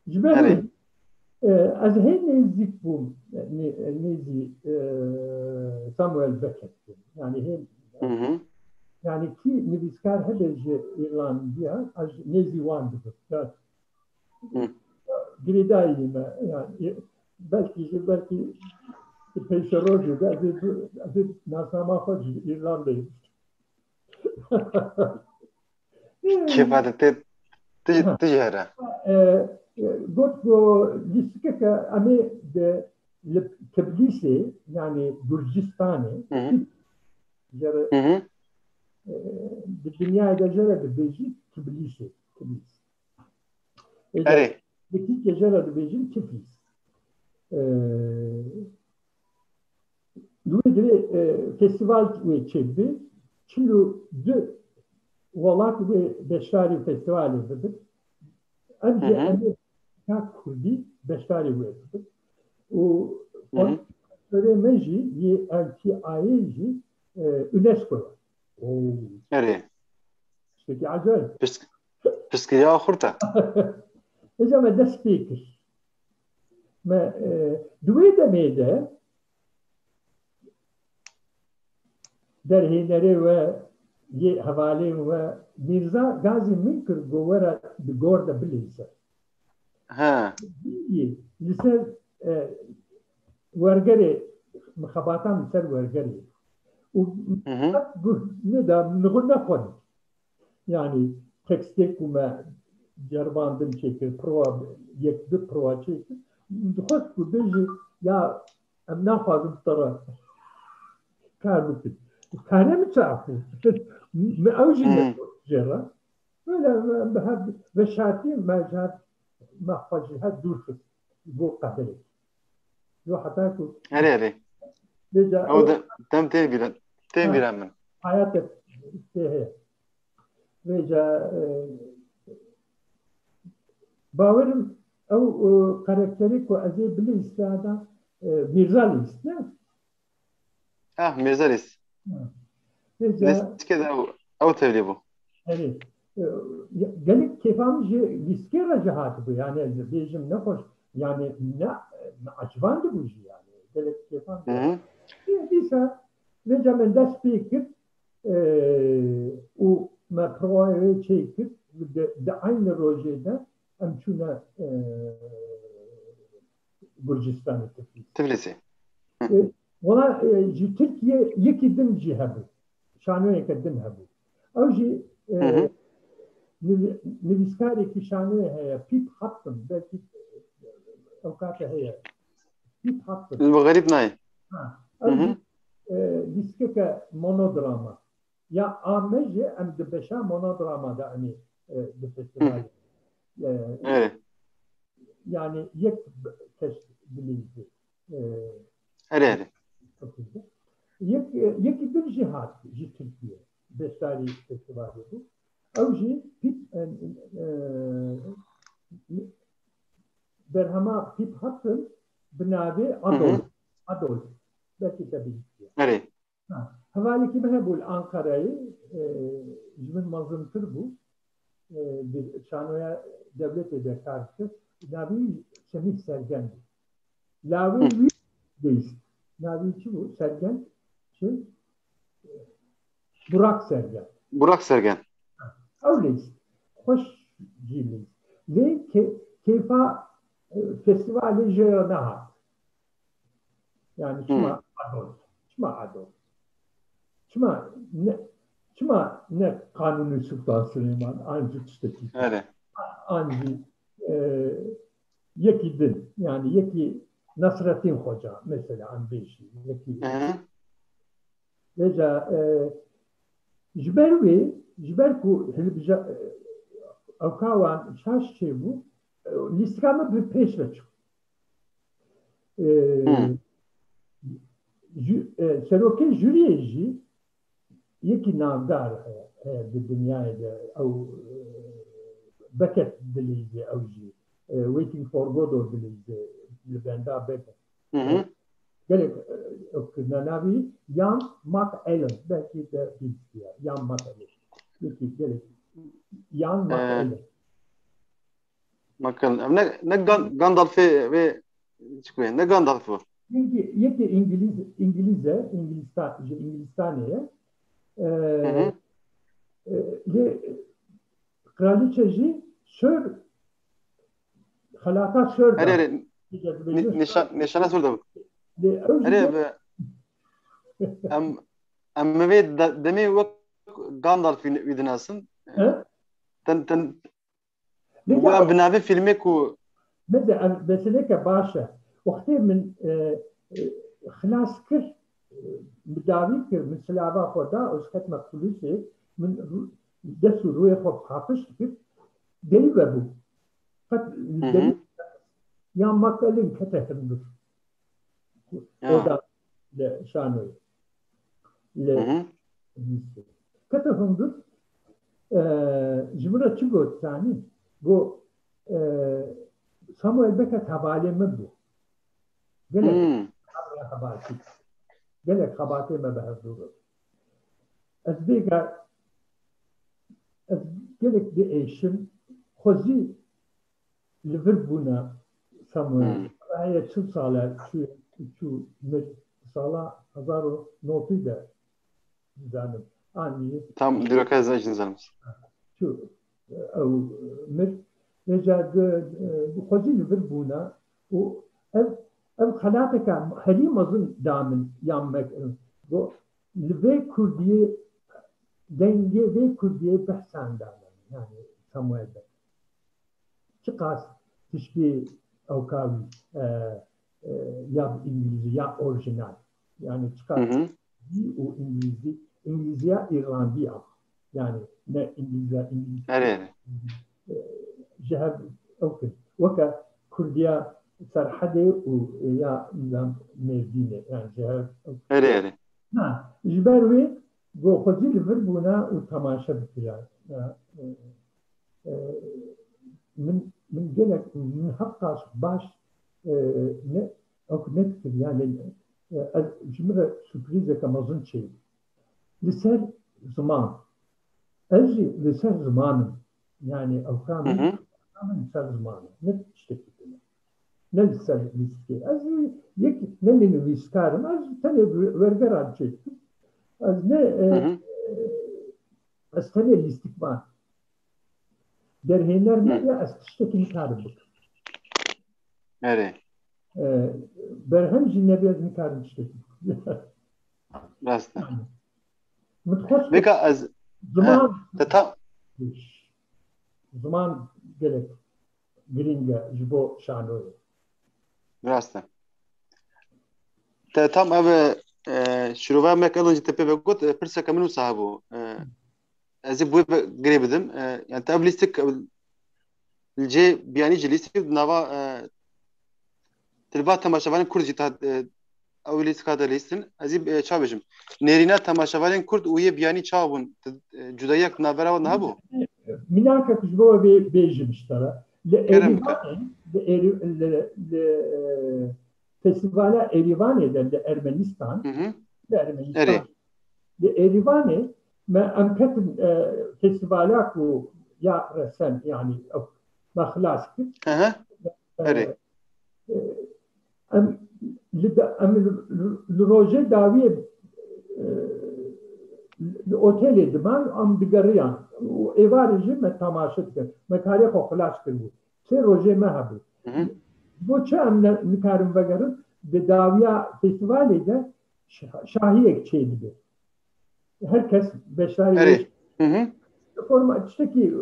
Ji ber Erê. wê, e, ez hê nêzîk bûm, e, nê-, e, nêzî, e, Samuel Beckett bûm. Yani hê, Hı hı. yani kî nivîskar hebe ji Îrlandiya, ez nêzî wan dibim. Ya, Hı. girêdayî me, yani, e, belkî jî, belkî pêşerojê de ez ê, ez ê nasnama xwe ji Îrlandayê. Kêfa te tê, tu jî, Ha. tu jî here. E, e, got ku lîstikeke em ê di, li Tiblîsê, yani Gurcistanê, Hı hı. jere, Hı hı. e, di dinyayê de jere dibêjî Tiblîsê, Tiblîs. Ê, Erê. Di Tirkiyê jere dibêjin Tiflis. E, Li wê dirê, e, festîval wê çêbibe. Çil û du welat wê beşdarî festîvalê bibin. Em jî Hı hı. em ê ka Kurdî beşdarî wê bibin. Û Hı hı. Folklorê me jî yê L T A'yê jî, e, UNESCO ye. Oo. Erê. Tiştekî acayip. Pirs-, pirsgiriya xurt e. Êca me dest pê kir. Me, e, di wê demê de derhênerê we, yê hevalên we, Mîrza gazî min kir, got were di gor de bilîze. He. Yê, li ser, e, wergerê, min xebatan li ser wergerê. Û Hı hı. qet guh neda, min xwe nexwend. Yani tekstê ku me ceribandin çêkir, prova, yek du prova çêkir. Dixwest ku bêjî, ya em naxwazin bi te re kar bikin. Kare mi çaxî? Me ew jî Hmm. negot jê re. Böyle me, me her veşartî me ji her, me xwe ji her dûr xist. Bo qederê. Yo heta ku Erê, erê. Vêca Ew ew de, dem tê bîra, tê Ha. bîra min. Hayat tê heye. Vêca, e, bawerim ew, e, karakterê ku ez ê bilîstim, e, Mîrza lîst, ne? Ah, Mîrza lîst. Ha. Vêca Lîstke de ew, ew tevlî bû. Erê. E, ya, gelek kêfa min ji lîskê re jî hatibû. Yani ez bêjim nexweş. Yani ne, me ecibandibû jî yani. Gelek kêfa min Hı hı. Dîsa vêca min dest pê kir, e, û me provayê wê çê kir. Di, di aynı rojê de em çûne, e, Gurcistanê, Tiflis. Tiflisê. E, wala, e, ji Tirkiye yekî din jî hebû. Şanoyeke din hebû. Ew jî, e, Hı hı. nivî-, nivîskarekî şanoyê heye, Pîp Hudson, belkî ew kate heye. Pîp Hudson. Li bi xerîb nayê. Ha, Hı ew hı. jî, e, lîstikeke monodrama. Ya a me jî em di beşa monodrama de em ê, e, di Hı. festîvalê. E, Evet. Yani yek b-, kes bilîzî. E, Erê, erê. Yek, e, yekî din jî hat ji Tirkiye. Beşdarî festîvalê bû. Ew jî pît, e, e, berhema Pîp Hudson bi navê Hı hı. Adolf. Adolf. Belkî te bihîstiye. Erê. Ha, hevalekî me hebû li Ankarayê, e, ji min mezintir bû. E, di şanoya dewletê de kar dikir. Navê wî Semîh Sergen bû. Lawê Hı. wî lîst. Navê çi bû? Sergen. Çi? Burak Sergen. Burak Sergen. Ew lîst. Xweş jî lîst. Lê kê-, kêfa, e, festîvalê jê re nehat. Yani çima Hı. Adolf? Çima Adolf? Çima ne, çima ne Kanuni Sultan Süleyman? Ancî tiştekî. Öyle. Ancî, e, yekî din. Yani yekî Nasrettin Hoca mesela, em bêjî. Yekî Hı hı. Vêca, e, ji ber wê, ji ber ku hilbija-, e, ewka wan şaş çêbû, e, lîstika min bi pêş ve çû. E, Hmm. jü-, e, serokê juriyê jî yekî navdar heye, heye di dinyayê de, ew, e, Beckett dilîzê ew jî, e, Waiting for Godot dilîzê li benda Beckett. Hı hı. Gelek, e, ew kirine navî Ian McEllen, belkî de bîstiye. Ian McEllen. Yekî gelek Ian Ee, McEllen. McEllen. Em ne, ne Gan-, Gandalfê vê çi ku ne Gandalf o. Yekî, yekî İngiliz, İngiliz e, İngilizstan, ji İngilizstanê ye. Ee, Hı hı. e, lê Kraliçe jî sor, xelata sor da. Erê, erê. Nîşan-, nîşana sor da bû. Lê ew jî Erê, de bi-, em, em vê de-, demê wek Gandalf wî, wî dinasin. He? Ten, ten, Lê bu ya em bi navê filmê ku Meze, em, meseleke baş e. Wextê min, e, e, xilas kir, e, min dawî kir, min silava xwe da, ez ketime xulusê, min rû-, dest û rûyê xwe paqij dikir, derî vebû. Qet Hı hı. derî ya McEllen kete hundir. Ya. Oda li şanoyê. Li Hı hı. Kete hundir, e, ji min re çi got zanî? Got, e, Samuel Beckett hevalê min bû. Gelek Hmm. hevalî. Gelek xebatê me bi hev dû bû. Ez vêga, ez gelek diêşim, xwezî li vir bûna Samuel. Hmm. Heye çil sal e çû, çû mir, sala hezar û notî de dizanim. Anî Tam dîroka ez jî nizanim. Çû ew mir. Vêca di, e, xwezî li vir bûna û ev, ev xelateke herî mezin da min ya me kirin. Got, li vê kurdiyê, dengê vê kurdiyê behsan da min. Yani Samuel Beckett. Çiqas tiştê ewka wî, e, e, ya bi îngilîzî ya orîjînal. Yani çiqas Hı hı. Îngilîzî û îngilîzî, îngilîziya îrlandî ya. Yani ne îngilîziya îngilîzî. Erê, erê. E, ji hev ew kir. Weke kurdiya Serhedê û ya nizam Mêrdînê. Yani ji hev ew Erê, erê. Ha, ji ber wê got xwezî li vir bûna û temaşe bikira. Ha, e, e, min, min gelek, min hevqas baş, e, ne, ew nedikir. Yani, e, ez, ji min re surprîzeke mezin çêbû. Li ser ziman. Ez jî li ser ziman im. Yani ewka Hı min, hı. ewka min li ser ziman e. Ne tiştekî din e. Ne li ser lîstikê. Ez jî yek ne nivîskar im. Ez tenê wergeran çêdikim. Ez ne, e, Hı hı. ez tenê lîstikvan. Derhêner Hı. nebe ez tiştekî nikarim bikim. Erê. E, berhem jî nebe ez nikarim tiştekî bikim. Rast e. Yani, min dixwest Vêka ez, ziman, he, te ta- ziman gelek girîng e ji bo şanoyê. Rast e. Te tam ev, e, şirove me ke jî te pê ve got, e, pirseke min wisa hebû. E, ez ê bi wê ve girê bidim. E, yani te ev lîstik, ev li cê biyanî jî lîstik di nava, e, Tilba temaşevanên Kurd jî ta, e, ew lîstika de lîstin. Ez ê, e, ça bêjim. Nêrîna temaşevanên Kurd û yê biyanî çawa bûn? Ti, e, cudayiyek navbera wan hebû? Mînakek ji bo bê-, bêjim ji te re. Li Kerem ke. Êrîvanê, li Êrî-, li, li, e, festîvala Êrîvanê de li Ermenistan, Hı hı. li Ermenistan, Erê. Li Êrîvanê me em ketin, e, festîvala ku ya resen, yani, ew me xilas kir. Hı hı. E, Erê. e, em li de, em li, li, li rojê dawiyê, e, li otelê diman, em digeriyan. Û êvarê jî me temaşe dikir. Me karê xwe xilas kiribû. Sê rojê me hebû. Hı hı. Bo çi em ne, nikarin vegerin? Di dawiya festîvalê de şa-, şahiyek çêdibe. Her kes beşdarî Erê. wê Hı hı. Forma, tiştekî,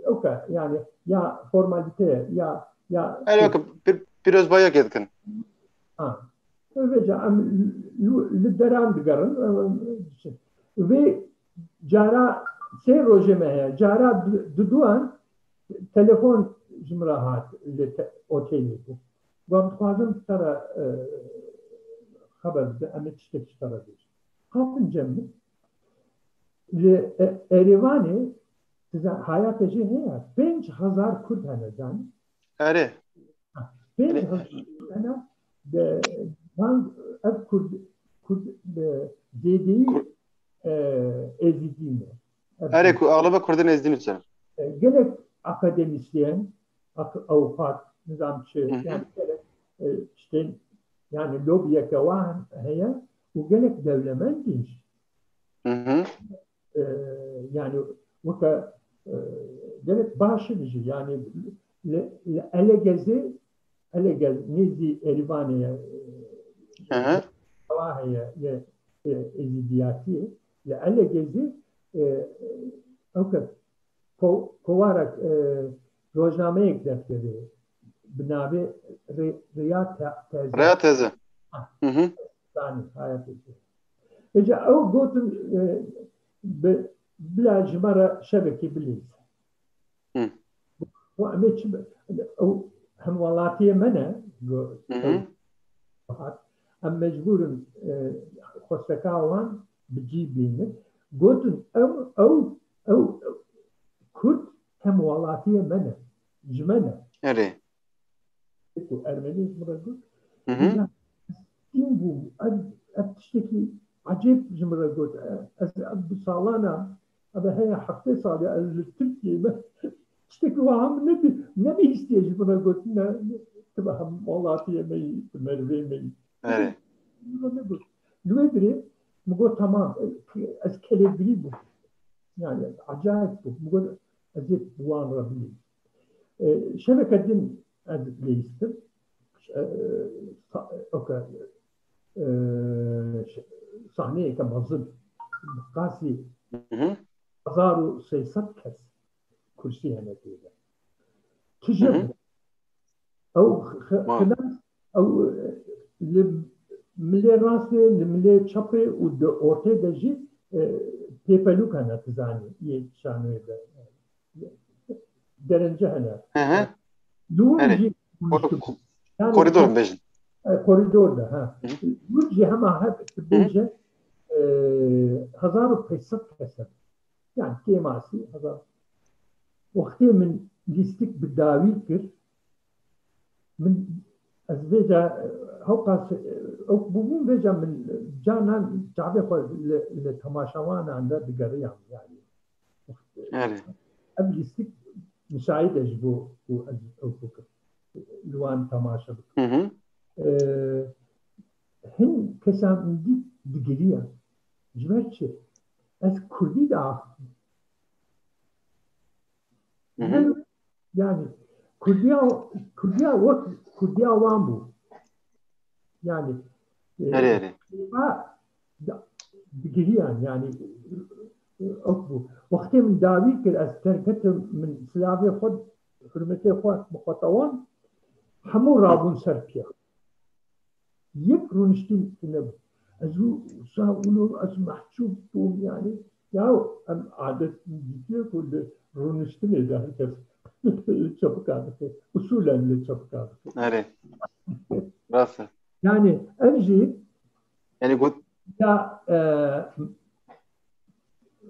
e, oke, yani, ya formalîte, ya, ya Erê, oke, pir-, pîrozbayiyekê dikin. Ha. Vêca em li, li deran digerin, e, vê cara sê rojê me heye. Cara du-, duduan telefon ji min re hat li te-, otelê bû. Got, em dixwazin te re, e, xeber bide, em ê tiştek ji te re bêjin. Hatin cem min. Li, e, Erêvanê, size hayata jê heye, pênc hezar Kurd hene, zanî? Erê. Ha, pênc hezar Erê. Kurd hene, de, van ev Kurd, Kurd, de, zêdeyî, Kur- e, Êzidî ne. Ev Erê, Kurd. Ku axlebe Kurdên Êzidî ne ser. E, gelek akademisyen, ak-, avukat, nizam çi, Hı hı. yani gelek, e, işte, yani lobiyeke wan heye û gelek dewlemend in jî. Hı hı. E, yani weke, e, gelek baş in jî, yani li, li Elegezê, Elegez nêzî Erîvanê ye, Hı hı. Ewa heye, ye, e, Êzîdiyatiyê. Li Elegezê, e, ew ke ko-, kovarek, e, rojnameyek derdikeve bi navê Rê-, Rêya Te-, Teze. Rêya Teze. Ah. Hı hı. Zanî, Rêya Teze. Vêca ew gotin, e, bi, bila ji me re şevekê bilîze. Hı. Û em ê çi bi-, ew hemwelatiyê me ne, go-, Hı hı. ew hat. Em mecbûr in, e, xwesteka wan bi cî bînin. Gotin, ew, ew, ew, ew Kurd hemwelatiyê me ne. ji me ne. Erê. Ku Ermenî ji min re got. Hı hı. Dîn bû. Ev, ev tiştekî ecêb ji min re got. Ez, ev bi salana, ev heye heftê sal ya ez li Tirkiyeyê me. Tiştekî wiha min nebî-, nebihîstiye ji min re got. Ne, ne, tu bi hem welatiyê me yî, tu merivê me yî. Erê. Min re negot. Li wê dirê min got, "Tamam, ez kelêbirî bûm." Yani acayip bû. Min got, "Ez ê bi wan re biyim." E, şeveke din ez lêstim. E, sa-, oke, e, ş-, sahneyeke mezin. Qasî Hı hı. hezar û sê sed kes kursî hene tê de. Hı hı. Tije bû. Ew xi-, Vay. xilas, ew, e, li milê rastê, li milê çepê û di ortê de jî, e, pêpelûk hene, tu zanî, yê şanoyê de. Derence hene. Hı hı. Li wir Erê. jî Ko-, rûniştibû. ko-, Yani, koridor bêjin. E, koridor de, ha. Hı. Li wir jî hema hep tu bêje, e, hezar û pênc sed kes hebû. Yani kêmasî hezar. Wextê min lîstik bi dawî kir, min, ez vêca, e, hewqas, e, ew bûbûn vêca min, e, canan çavê xwe li, li temaşevanan de digeriyam yani. Erê. Ev lîstik müsait e ji bo ku ez ew bikim. Li wan temaşe bikim. Hı hı. Ee, hin kesan min dît digiriyan. Ji ber çi? Ez Kurdî diaxivim. Hı hı. Yani Kurdiya, Kurdiya wek Kurdiya wan bû. Yani e, Erê, erê. ha, da-, digiriyan yani, e, ok bû. Wextê min dawî kir, ez derketim, min silavê xwe, hurmetê xwe bi xwe tawan, hemû rabûn ser piya. Yek rûniştîn tune bû. Ez û sa ûno ez mehcûb bûm yani. Ya em adet dîtiye ku li rûniştinê de her kes çepika dike. Usulen li çepika dike. Erê. Rast e. Yani ev jî Yani got ya, e,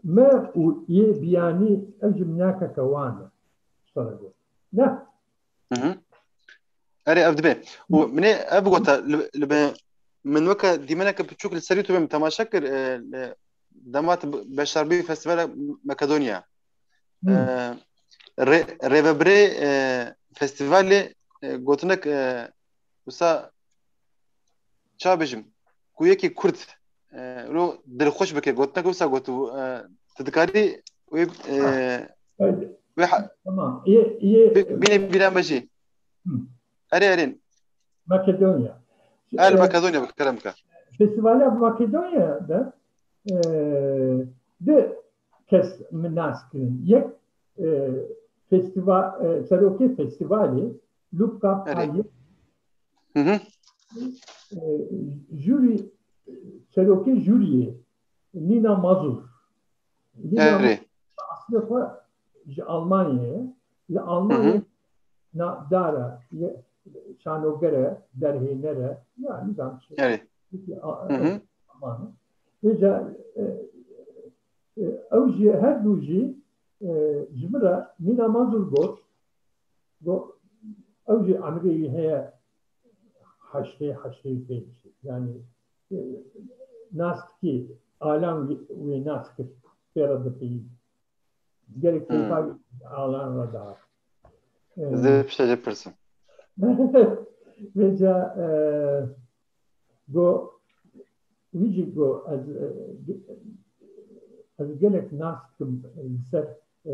me û yê biyanî ev jî minyakeke wan e. Sana got. Ne? Hı hı. Erê, ev dibe. Û minê ev gota, li, li be, min weke dîmeneke piçûk li ser YouTube min temaşe kir, e, li, dema tu beşdar bûyî festîvala Makedonya. Hı. E, rê-, rêvebirê, e, festîvalê, e, gotinek, e, wisa ça bêjim, ku yekî Kurd, e, lo dilxweş bike, gotinek wisa got, e, tu dikarî wê, e, Evet, wê ha-, tamam. Yê, yê bi-, bîne bîra me jî. Hı. Erê, erê. Makedonya. El E, Makedonya, bi kerem ke. Festîvala Makedonya'da, e, di kes min nas kirin. Yek, e, festival, e, serokê festivalê Luka Erê. Payet, Hı hı. e, jüri, serokê jüriyê Nina Mazur. Nina Erê. Aslê xwe ji Almanyayê ye. Li Almanyayê Hı hı. na-, dara, ye, şanoger e, derhêner e, ya nizam çi. Erê. Peki, a-, Hı hı. Alman. Vêca, e, e, ew jî, her du jî, e, ji min re Nina Mazur got, got, ew jî emrê wî heye heştê, heştê û pênc. Yani, e, nas dikî, alan wî, wî nas kir, pê re dipeyî. Gelek Hmm. keyfa alan re dihat. E, Ez ê pişta jê pirsim. Vêca, e, go, wî jî go, ez, e, ez gelek nas dikim li ser, e,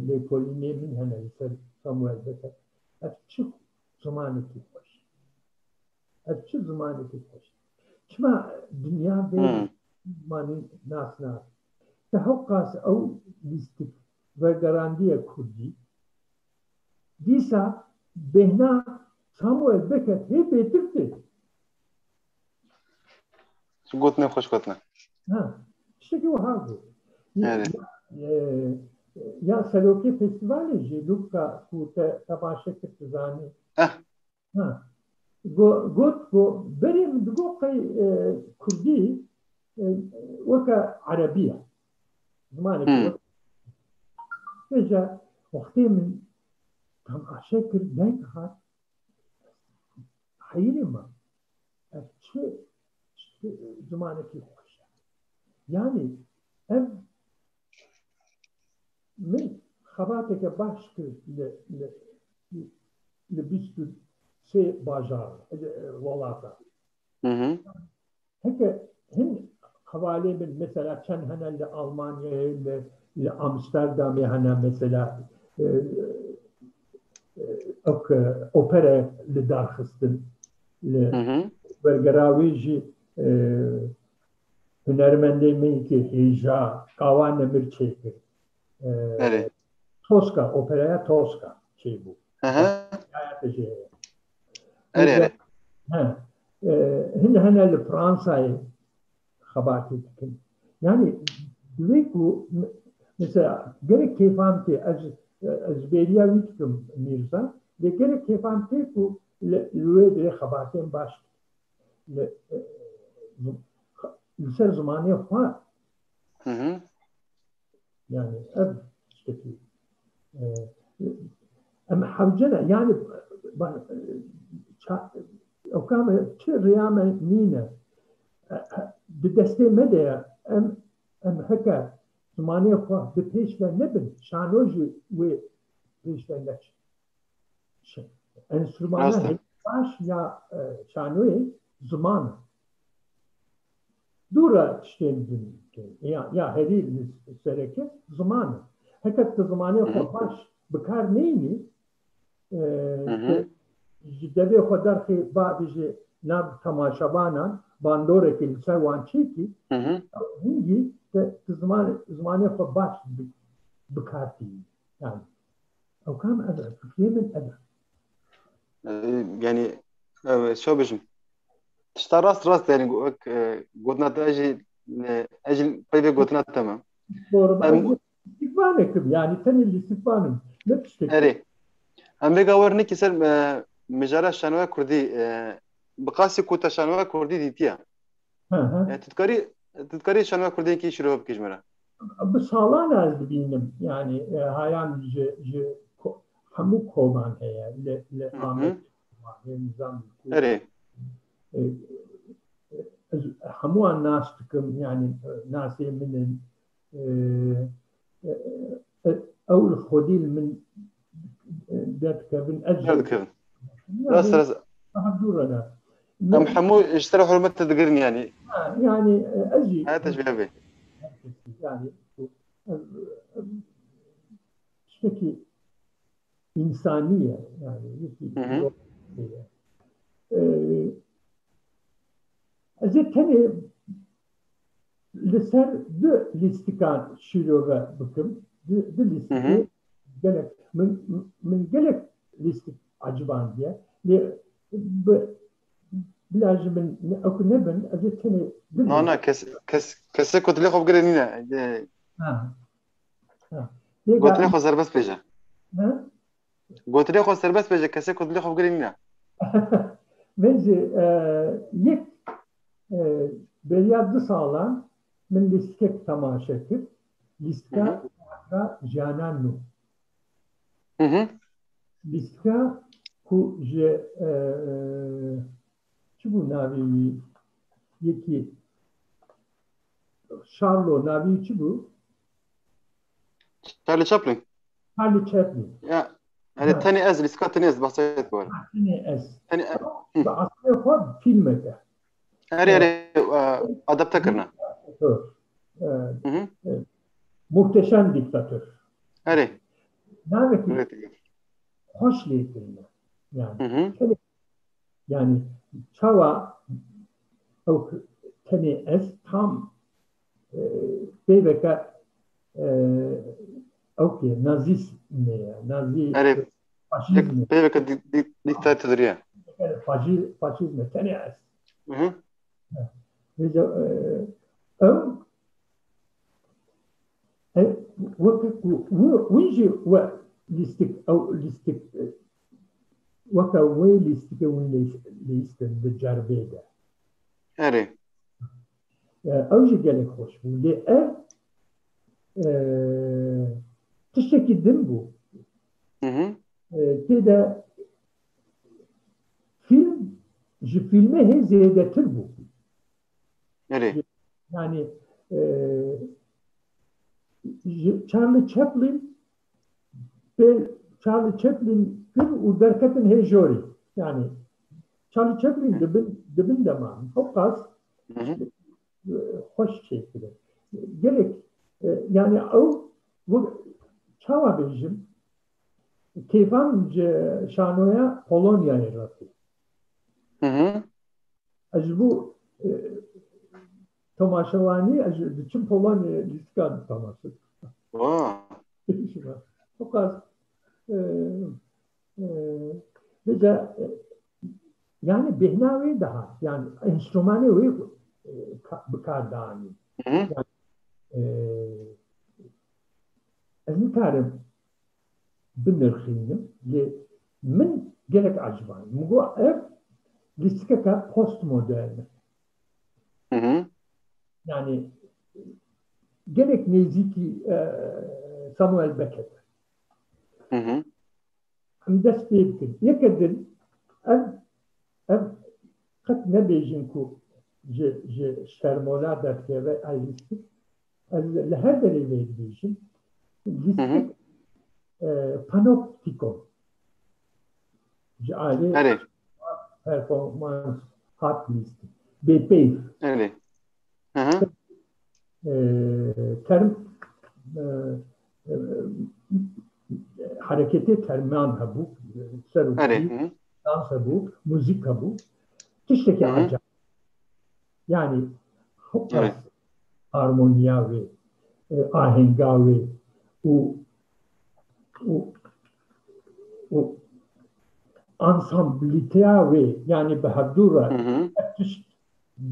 lêkolînê min hene li ser Samuel Beckett. Ev çi zimanekî xweş. Ev çi zimanekî xweş. Çima dinya vê Hmm. zimanî nas nake? Te hewqas ew lîstik wergerandiye kurdî. Dîsa bêhna Samuel Beckett hê bêtir tê. Gotinê xweş gotinê. Ha, tiştekî wiha bû. Ya, Evet. ya, e, ya serokê festîvalê jî Luka ku te temaşe kir, tu zanî. Eh. Ha. Go-, got ku berê min digot qey, e, kurdî, e, weke erebî ye. Zimanekî Hmm. weke. Vêca wextê min temaşe kir, deng hat, heyirê me. Ev çi, çi zimanekî xweş e. Yanî ev min xebateke baş kir li, li, li bîst û sê bajar, li, welata. Hı hı. Heke hin hevalê min, mesela çend hene li Almanyayê, li, li Amsterdamê hene, mesela, e, e, ok, e, opere li dar xistin. Li Hı hı. Wergera wê jî, e, hunermendê me yekê hêja Kawa Nemir çêkir. E, Erê. Tosca, operaya Tosca çêbû. Hı hı. Hikayete jê heye. Erê, erê. He. E, hin hene li Fransayê xebatê dikin. Yani divê ku me-, mesela gelek kêfan tê, ez, ez bêriya wî dikim Mîrza, lê gelek kêfan tê ku li, li wê dirê xebatên baş li, e, li ser zimanê xwe. Hı hı. Yani ev tiştekî, e, em hewce ne, yani ba-, ça-, ew kam e, çi riya me nîne. E, e, di destê me de ye. Em, em heke zimanê xwe bi pêş ve nebin, şano jî wê pêş ve neçin. Ş-, enstrümana Rast e. Herî baş ya, e, şanoyê ziman e. Dû re tiştên din tên. Ya, ya herî li sereke ziman e. Heke tu zimanê xwe Hı hı. baş bi kar neyînî, e, Hı hı. tu ji devê xwe derxî, ba bijî nav temaşevanan, bandorekê li ser wan çêkî, Hı hı. hingî te, tu ziman, zimanê xwe baş bi, bi kar tînî. Yani, ew kam ev e, fikrê min ev e. E, yani, ev, çawa bijim? Tişta rast, rast, yani, wek, e, gotina te jî, e, ez jî pey vê gotina te me. Doğru, Em, ben lîstikvanekim, yani, tenê lîstikvanim. Ne tiştek? Erê. Em vêga wer nekî ser, e, mijara şanoya kurdî, e, bi qasî ku te şanoya kurdî dîtiye. Hı hı. E, tu dikarî, tu dikarî şanoya kurdî yekî şîrove bikî ji me re? Bi salan ez dibînim, yani, e, hayan ji, ji ko-, hemû koman heye, li, li Hı hı. Amed, li Nizam, li Erê. E, e, ez hemû an nas dikim, yani, e, nasê min in. E, e, e, ew li xwedî li min, e, derdikevin, ez jî Derdikevin. Yani, Rast, rast. Daha dûr re ne. Em hemû ji te re hurmet digirin yani. Ha, yani, e, ez jî Haya te ji vê be. Yani, e, e, tiştekî însanî ye, yani, yekî Hı hı. Ee, ez ê tenê li ser du lîstikan şîrove bikim. Du, du lîstikê Hı hı. gelek, min, min gelek lîstik ecibandiye. Lê bi, bila ji min ne, ew ku nebin, ez ê tenê du Na, na, lîstik kes, kes, kesê ku dilê xwe bigire nîne. Ee, Ha. Ha. Lê Gotinê ga- xwe serbest bêje. Ha? Gotinê xwe serbest bêje, kesê ku dilê xwe bigire nîne. Min jî, e, yek, e, beriya du salan min lîstikek temaşe kir. Lîstika Hı hı. Jiyana Nû. Hı hı. Lîstika ku ji, e, çi bû navê wî? Yekî Charlo navê wî çi bû? Charlie Chaplin. Charlie Chaplin. Ya, yani Ha. tenê ez, lîstika tenê ez, bahsê te bor. Ha, tenê ez. Tenê e- Hı. Bi aslê xwe fîlmek e. Erê, erê, e, adapte kirine. Diktator. E, Hı hı. e, Muhteşem diktator. Erê. Navekî Evet. xweş lê kirine. Yani, Hı hı. tenê Yani, çawa ew tenê ez tam, e, peyveke, e, ew ki nazîst me ye, nazî Erê, faşîzm e. Peyveke di-, di-, diktatoriye. Faşî-, faşîzm e, tenê ez. Hı hı. Vêca, e, ew, e, weke ku wi-, wî jî we lîstik, ew lîstik, e, weke wê lîstikê wî lîs-, lîstin di ceribê de. Erê. E, ew jî gelek xweş bû. Lê ev, e, tiştekî din bû. Hı hı. E, tê de fîlm ji fîlmê hê zêdetir bû. Erê. Yani e, ji Charlie Chaplin pê Charlie Chaplin kir û derketin hê jorî. Yani Charlie Chaplin dibin, dibin de man. Hewqas Hı hı. xweş çêkire. Gelek e, yani ew bu çawa bêjim kêfan ji şanoya Polonyayê re tê. Hı hı. Ez ji bo e, temaşevanî ez ji- diçim Polonyayê lîstika temaşe. Wow. Şuna. Fakat e, e, bize e, yani bêhna wê daha yani enstrümanê wê e, ka- bi kar danî. Hı hı. E, ez nikarim binirxînim lê min gelek eciband. Min got ev lîstikeke postmodern e. Hı hı. Yani gelek nêzîkî e, Samuel Beckett. Hı hı. Em dest pê bikin. Yeke din ev, ev qet nebêjin ku ji, ji şermola derkeve ev lîstik. Ez li her derê vê dibêjim. Lîstik e, panoptikon. Ji alî Erê. performans hat lîstik. Bêpeyv. Erê. Hı hı. E, term e, e, hareketê terman hebû, ser û Erê. pî, Hı hı. dans hebû, muzîk hebû. Tiştekî Hı hı. acayip. Yani hewqas Evet. armoniya wê, e, ahenga wê û û û ansamblîteya wê, yani bi hevdû re Hı hı. ev tişt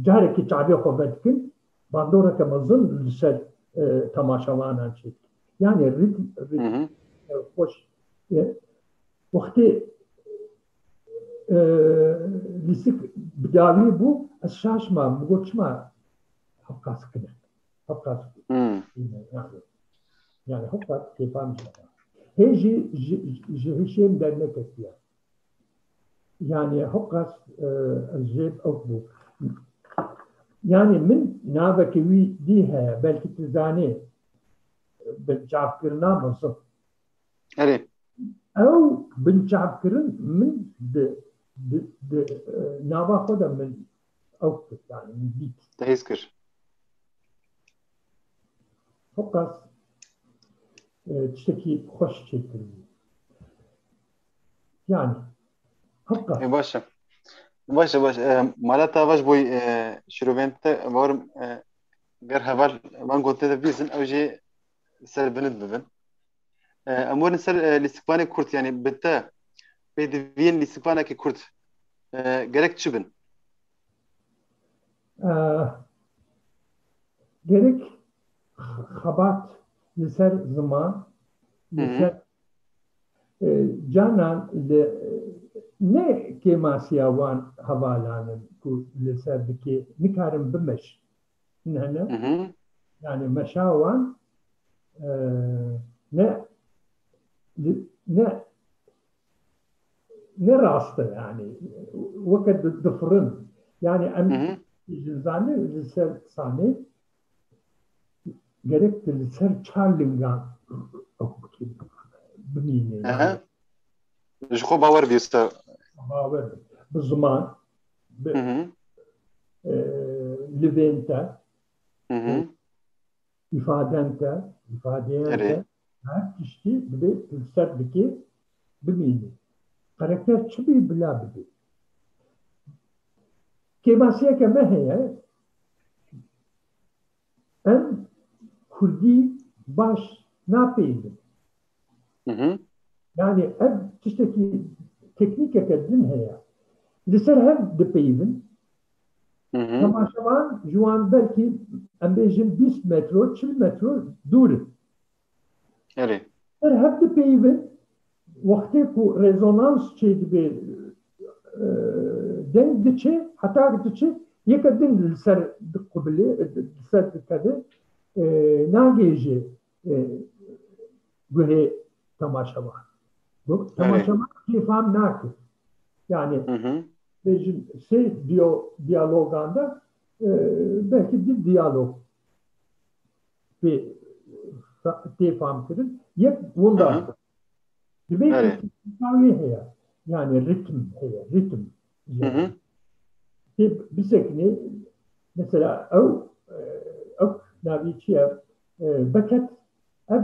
carekî çavê xwe vedikin, bandoreke mezin li ser e, temaşevanan çêdikin. Yani ritm, Hı ritm hı. e, xweş. E, wextê e, lîstik bi dawî bû, ez şaş mam, min got çima hevqas kin e. Hevqas Hı. yani, yani hevqas kêfan ji hê jî ji, ji hişê min derneketiye. Yani hewqas e, ez jê ew bû. Yani min navekî wî dî heye, belkî tu zanî binçavkirina mezin. Erê. Ew binçavkirin min di, di, di e, nava xwe de min ew kir, yani min dît. Te hêz kir. Hewqas e, tiştekî xweş çêkiribû. Yani hewqas. E, baş e. Baş e, baş e. E, mala te baş boy e, şirovên te varim e, ger heval van gotinê de bîzin ew jê ser binid bibin. E, em werin ser e, lîstikvanê kurt, yani bi te pêdiviyên lîstikvanekî kurt e, gerek çi bin? E, gerek xebat li ser ziman, li Hı hı. ser e, canan li, ne kêmasiya wan hevalan in ku li ser dikê nikarin bimeşin. Hene? Hı hı. Yani meşa wan e, ne ne ne rast e yani. Weke di- difirin. Yani em Hı hı. ji zanî li ser sanê gerek tu li ser çar lingan bimînî. Aha. Ji xwe bawer bî usta. Bawer bî. Bi ziman, bi Hı hı. e, livên te, Hı hı. îfaden te, îfadeyên Erê. te, her tiştî divê tu li ser dikê bimînî. Karakter çi bî bila bibî. Kêmasiyeke me heye, em kurdî baş napeyivin. Hı hı. Yani ev tiştekî teknîkeke din heye. Li ser hev dipeyivin. Hı hı. Temaşevan ji wan belkî em bêjin bîst metro, çil metro dûr in. Erê. Her hev dipeyivin, wextê ku rezonans çêdibe, e, deng diçe, heta diçe, yeke din li ser diqubile, li ser dikeve, e, nagêje, e, guhê temaşevan. Bu temaşevan kêfam nake. Yani bêjin sê diyo-, diyalogan de, e, belkî di diyalog pê, tê fam kirin. Yek winda. Dibê ku wê heye. Yani ritm heye, ritm. Tê bisekinê, mesela ew, e, ew navê çi ye? E, Beket ev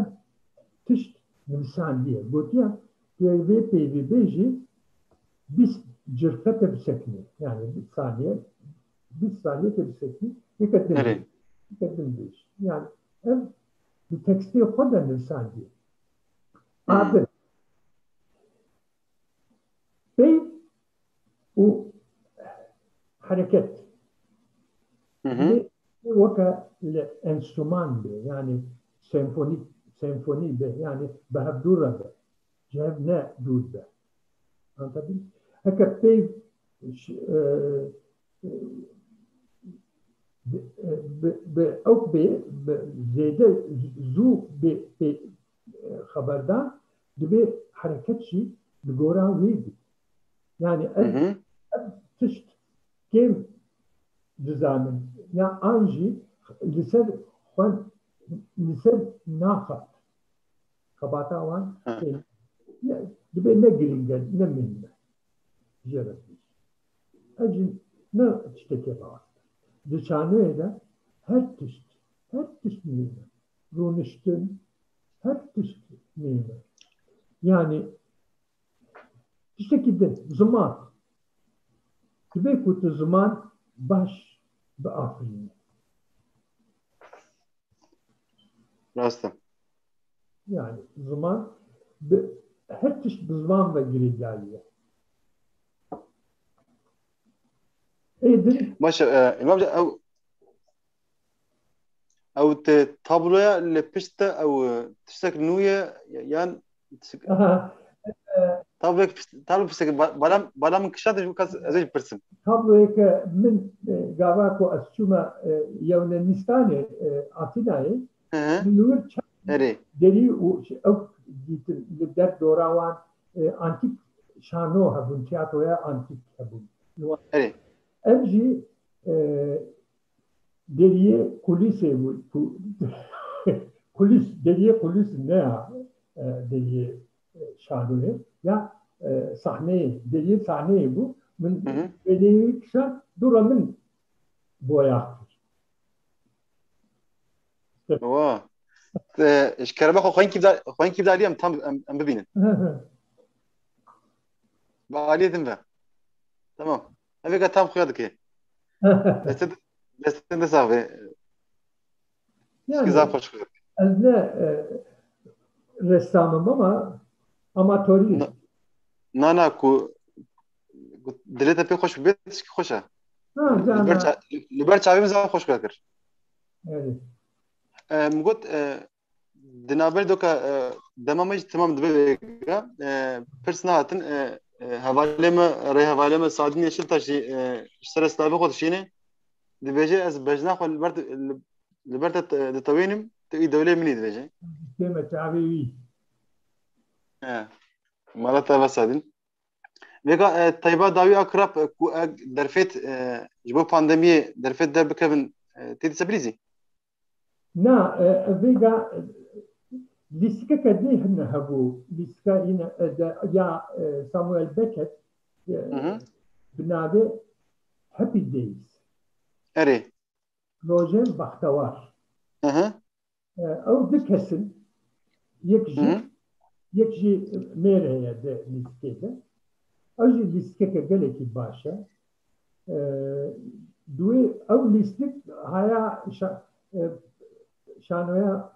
tişt nivîsandiye. Gotiye, tu vê peyvê bêjî bîst cirfe te bisekinê. Yani bîst saniye, bîst saniye te bisekinê. Yeke din bêj. Yeke din bêj. Yani ev bi tekstê xwe de nivîsandiye. Adil. Peyv û hereket. Hı hı. Lê weke li enstrûman be, yani senfonîk, senfonî be, yani bi hevdû re be, ji hev ne dûr be. Anlatabildim? Heke peyv ş-, e, e, bi, bi, bi ew bê, bi zêde zû bê, bê, e, xeberdan, dibê hereket jî li gora wê bî. Yani ev, ev tişt kêm dizanin. Ya an jî li ser xwe, li ser naxat. Xebata wan ne, dibê ne girîng e, ne muhîm e. Jê re bêjî. Ev jî ne tiştekî rast e. Di şanoyê de her tişt, her tişt muhîm e. Rûniştin, her tişt muhîm e. Yani tiştekî din, ziman. Dibê ku tu ziman baş biafirînî. Rast e. Yani ziman bi, her tişt bi ziman ve girêdayî ye. Ê din. Baş e, e, Îmam Can, ew, ew te tabloya li pişt te ew, e, tiştek nû ye, yan Aha. Tabloyek pişt-, tablo piştekî ba-, bala, bala min kişand ji bo ez ê jî pirsim. Tabloyeke min, e, gava ku ez çûme, e, Yewnenistanê, e, Atînayê, Hı hı. li wir çend Erê. derî û ş-, ew dîtin li der dora wan, e, antîk şano hebûn, tiyatroya antîk hebûn. Erê. Ev jî, e, deriyê kulîsê bû, ku-, kulîs, deriyê kulîs ne ya, e, deriyê, e, şanoyê, ya, e, sahneyê, deriyê sahneyê bû. Min Hı hı. wêneyê kişand, dû re min boyax kir. Wa. Te, ji kerema xwe xweynkî bida-, xweynkî bidarî em tam em, em bibînin. Bi aliyê din ve. Tamam. Ev êka tam xuya dike. Destê, destê de sax be. Yani, zaf xweş xuya dike. Ez ne, e, ressam im ama amatorî. Na, na, na, ku, ku dilê te pê xweş bibe, tişkî xweş e. Ha, li ber ça-, li ber çavê min zaf xweş xuya kir. Evet. E, min got, e, Di navberê doka, e, dema me jî temam dibe vêga. E, pirs nehatin, e, e, hevalê me, rêhevalê me Sadîn Yeşiltaş jî, e, ji ser silavê xwe dişîne. Dibêje, ez bejna xwe li ber, li, li ber te, e, ditewênim, tu î dewlê min î dibêje. Deme çavê wî. E, mala te ve Sadîn. Vêga, e, teyba dawî a kirab, e, ku e, derfêt, e, ji bo pandemiyê derfêt derbikevin, e, tê dîsa birîzî? Na, e, vêga, e, lîstikeke dî hene hebû. Lîstika îne, e, de, ya, e, Samuel Beckett, e, Hı hı. bi navê Happy Days. Erê. Rojên Baxtewar. Hı hı. E, ew du kes in. Yek jî, Hı hı. yek jî mêr heye di lîstikê de. Ew jî lîstikeke gelekî baş e. E, di wê ew lîstik haya şa-, e, şanoya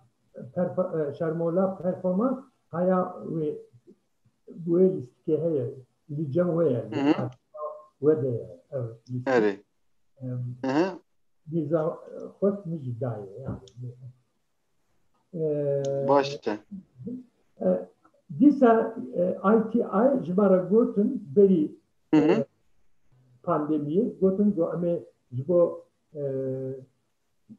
perfa-, e, şermola performans haya wê, bi wê lîstikê heye, li cem wê ye, Hı hı. li we de ye ev lîstik. Erê. Em, Hı hı. Mîrza, e, Xwest min jî dayê, yani. E, Baş e. E, dîsa, e, I T I ji me re gotin berî, Hı hı. e, pandemiyê, gotin ku em ê ji bo, e,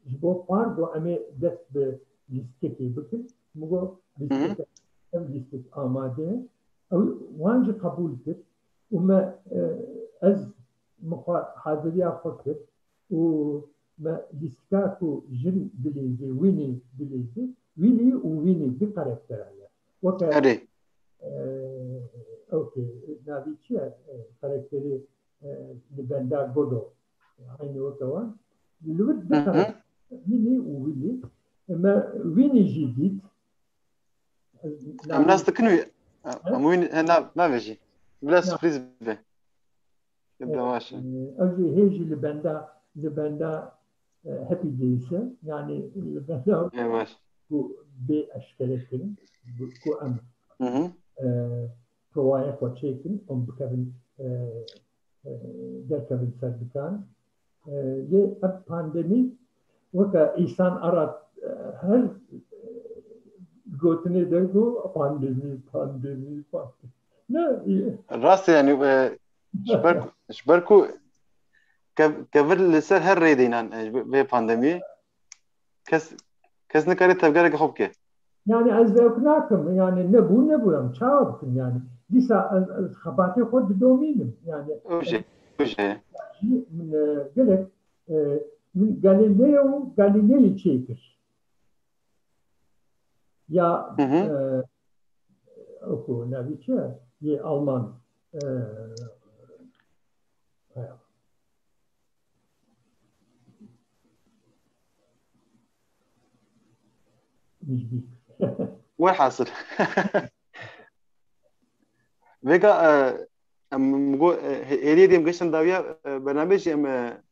ji bo par ku em ê dest bi lîstikekê bikin. Min got, Hı hı. lîstikeke, ev lîstik amade ye. Ew wan jî qebûl kir û me, e, ez min xwe haziriya xwe kir û me lîstika ku jin dilîzê, Winnie dilîzê, Willy û Winnie du karakteran ne. Weke, Erê. e, okey, navî çi ye? E, karakterê, e, li benda Godot. Eynî weke wan. Li wir du Hı hı. karakter, Winnie û Willy. Me Winnie jî dît. Em nas dikin wî. Em wî he na, navê jî. Bila Ya. sürpriz be. Ya, Baş. e, ew jî hê jî li benda, li benda, e, Happy Days e. Yani li benda Ê baş. ku bê eşkere kirin, ku em, Hı hı. e, provaya xwe çêkin, em bikevin, e, e, derkevin ser dikan. E, lê ev pandemî weke îsan ara, e, her, e, gotinê de got, "Pandemî, pandemî, pandemî." Ne, e, Rast e, yani, e, ji ber, ji ber ku kev-, kevir li ser her rêdê înan, e, ji vê pandemiyê kes, kes nikare tevgereke xwe bike. Yani ez vewk nakim, yani nebû, nebû, em çawa bikin yani. Dîsa ez, ez xebatê xwe didomînim. Yani Ew jî, ew jî. Min, e, gelek, e, min Galileo Galilei çêkir. Ya, Hı hı. e, oku, navî çi ye? Yê Alman. E, Welhasil. Vêga, e, em, em go, e, hê-, hêdî hêdî em geştin dawiya, e, bernameyê jî em, e,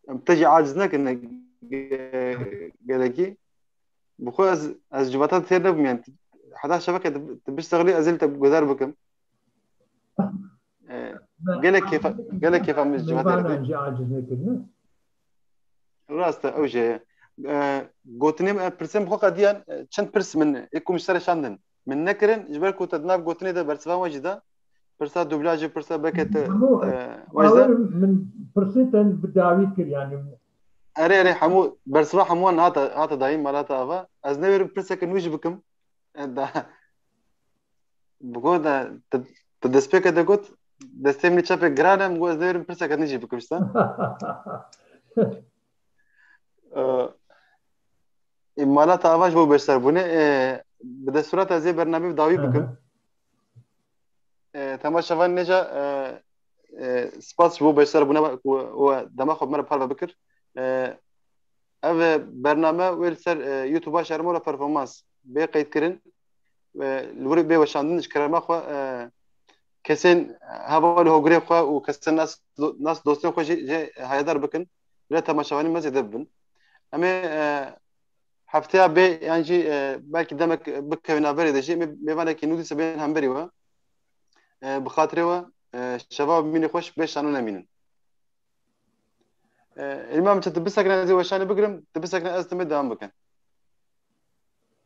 em te jî aciz nekin, e, ge-, gelekî. Bi xwe ez, ez civata têr nebûm, yani, heta şevekê tu, tu biştexilî ez ê li te guhdar bikim. E, gelek kêfa, gelek kêfa min ji civata mêvanan jî aciz nekirine. Rast e, ew jî heye. E, gotinê min, e, pirsên bi xwe qediyan, e, çend pirs min ê ku min ji te re şandin. Min nekirin, ji ber ku te di nav gotinê de bersiva wan jî da. Pirsa dublajê, pirsa beke te, Hemû, e, wan jî da. Bawerim min pirsê te bi dawî kir, yani. Erê, erê, hemû, bersiva hemû wan hate, hate dayîn, mala te ava. Ez newêrim pirseke nû jî bikim. E, da, bi got de, tu, tu destpêke de got, destê min çepê giran e, min got, ez newêrim pirseke nû jî bikim, işte. E, e, mala te ava ji bo beşdarbûnê, e, bi destûra te ez ê bernameyê bi dawî Hı hı. bikim. E, temaşevanê nêca, e, e, spas ji bo beşdarbûna ku we dema xwe bi me re parve bikir. E, ev bername wê li ser, e, YouTube-a Şermola Performans bê qeydkirin. E, li wir bê weşandin ji kerema xwe, e, kesên heval û hogirê xwe û kesên nas, nas dostên xwe jî, jê hayedar bikin. Bila temaşevanên me zêde bibin. Em ê, e, hefteya bê yan jî, e, belkî demek bikevin navberê de jî, mê-, mêvanekî nû dîsa bên hemberî we. E, bi xatirê we, e, şeva bimînin xweş, bê şano nemînin. E, Îmam, çi tu bisekine ez ê weşanê bigirim, tu bisekine ez timê devam bikin.